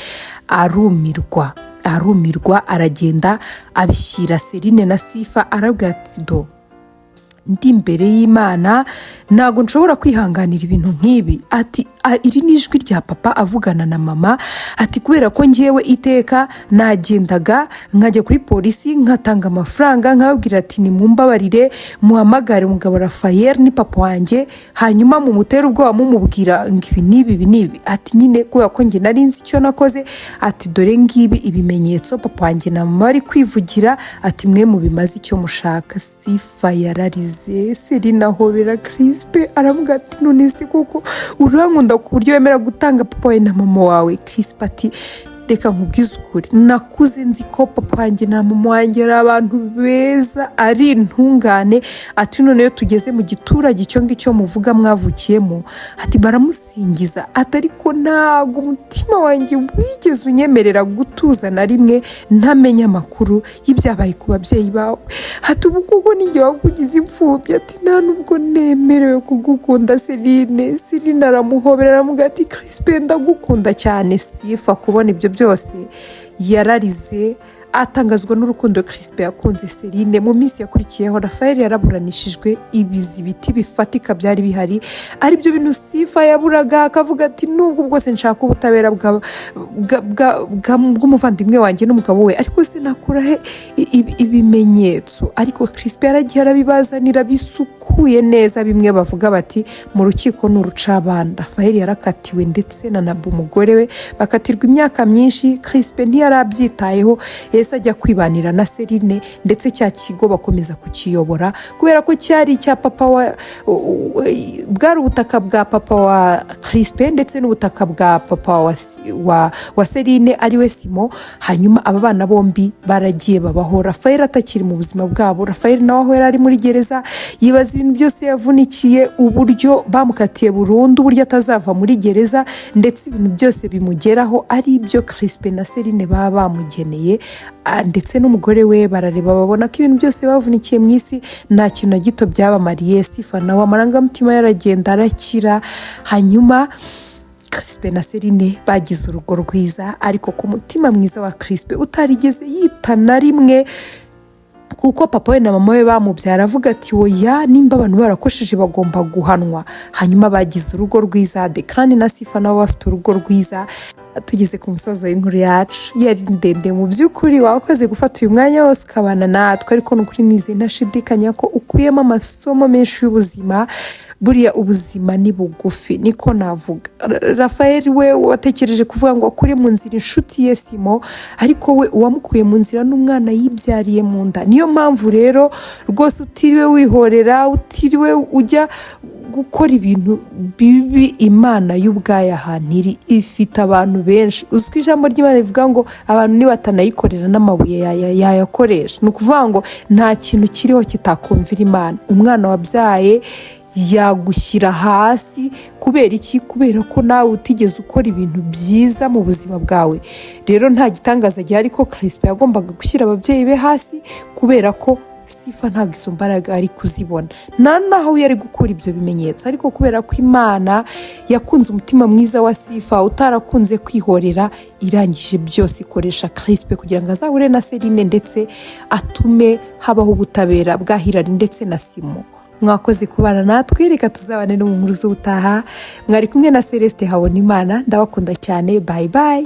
arumirwa, arumirwa. Aragenda abishyira Serine na Sifa, arabwira ati: "Do, ndi imbere y'Imana, ntabwo nshobora kwihanganira ibintu nk'ibi." Ati: "Iri ni ijwi rya papa avugana na mama." Ati: "Kubera ko ngewe iteka nagendaga nkajya kuri polisi, nkatanga amafaranga, nkababwira ati: 'Nimumbabarire muhamagare umugabo Rafael, ni papa wanjye,' hanyuma mumutere ubwoba, mumubwira ngo ibi n'ibi, ibi n'ibi." Ati: "Nyine kubera ko njye nari nzi icyo nakoze." Ati: "Dore ngibi ibimenyetso, papa wanjye na mama bari kwivugira." Ati: "Mwe mubimaze icyo mushaka." Sifa yararize, Serina ahobera Crispin, aravuga ati: "None se koko urankunda ku buryo wemera gutanga papa wawe na mama wawe?" Crispin ati: "Reka nkubwize ukuri, nakuze nzi ko papa wanjye na mama wanjye ari abantu beza, ari intungane." Ati: "None iyo tugeze mu giturage icyo ngicyo muvuga mwavukiyemo," ati, "baramusingiza." Ati: "Ariko ntabwo umutima wanjye wigeze unyemerera gutuza na rimwe ntamenya amakuru y'ibyabaye ku babyeyi bawe." Ati: "Ubu kuko ninjye wakugize imfubyi." Ati: "Nta nubwo nemerewe kugukunda, Serine." Serine aramuhobera, aramubwira ati: "Crispin, ndagukunda cyane." Sifa kubona ibyo byose yararize, atangazwa n'urukundo Crispin yakunze Serine. Mu minsi yakurikiyeho Rafael yaraburanishijwe, ibizibiti bifatika byari bihari, aribyo bintu Sifa yaburaga, akavuga ati: "Nubwo bwose nshaka ubutabera bw'umuvandimwe wanjye n'umugabo we, ariko se nakura he ibimenyetso?" Ariko Crispin yaragiye arabibazanira bisukuye neza, bimwe bavuga bati mu rukiko ni urucabana. Rafael yarakatiwe, ndetse na Nabu umugore we bakatirwa imyaka myinshi. Crispin ntiyarabyitayeho, yahise ajya kwibanira na Serine, ndetse cya kigo bakomeza kukiyobora kubera ko cyari icya papa wa, bwari ubutaka bwa papa wa Crispin ndetse n'ubutaka bwa papa wa Serine, ariwe Simo. Hanyuma aba bana bombi baragiye babaho Rafael atakiri mu buzima bwabo. Rafael nawe aho yari ari muri gereza yibaza ibintu byose yavunikiye, uburyo bamukatiye burundu, uburyo atazava muri gereza, ndetse ibintu byose bimugeraho ari ibyo Crispin na Serine baba bamugeneye, ndetse n'umugore we. Barareba babona ko ibintu byose bavunikiye mu isi nta kintu na gito byabamariye. Sifa nawe amarangamutima yaragenda arakira. Hanyuma Crispin na Serine bagize urugo rwiza, ariko ku mutima mwiza wa Crispin utarigeze yita na rimwe kuko papa we na mama we bamubyara, avuga ati: "Oya, nimba abantu barakosheje bagomba guhanwa." Hanyuma bagize urugo rwiza. Dekarani na Sifa nabo bafite urugo rwiza. Tugeze ku musozo w'inkuru yacu, yari ndende mu by'ukuri. Wakoze gufata uyu mwanya wose ukabana natwe, ariko ni ukuri nizeye ntashidikanya ko ukuyemo amasomo menshi y'ubuzima. Buriya ubuzima ni bugufi, niko navuga. Rafael we watekereje kuvuga ngo akure mu nzira inshuti ye Simo, ariko we uwamukuye mu nzira n'umwana yibyariye mu nda. Niyo mpamvu rero rwose utiriwe wihorera, utiriwe ujya gukora ibintu bibi, Imana y'ubwayo ahantu iri ifite abantu benshi. Uzwi ko ijambo ry'Imana rivuga ngo abantu nibatanayikorera n'amabuye yayakoresha. Ni ukuvuga ngo nta kintu kiriho kitakumvira Imana. Umwana wabyaye yagushyira hasi kubera iki? Kubera ko nawe utigeze ukora ibintu byiza mu buzima bwawe. Rero nta gitangaza gihari ko Crispin yagombaga gushyira ababyeyi be hasi, kubera ko Sifa ntabwo izo mbaraga ari kuzibona, nta naho yari gukura ibyo bimenyetso. Ariko kubera ko Imana yakunze umutima mwiza wa Sifa utarakunze kwihorera, irangije byose ikoresha Crispin kugira ngo azahure na Serine, ndetse atume habaho ubutabera bwa Hirari ndetse na Simo. Mwakoze kubana natwe, reka tuzabane no mu nkuru z'ubutaha. Mwari kumwe na Celeste Habonimana, ndabakunda cyane. Bye bye.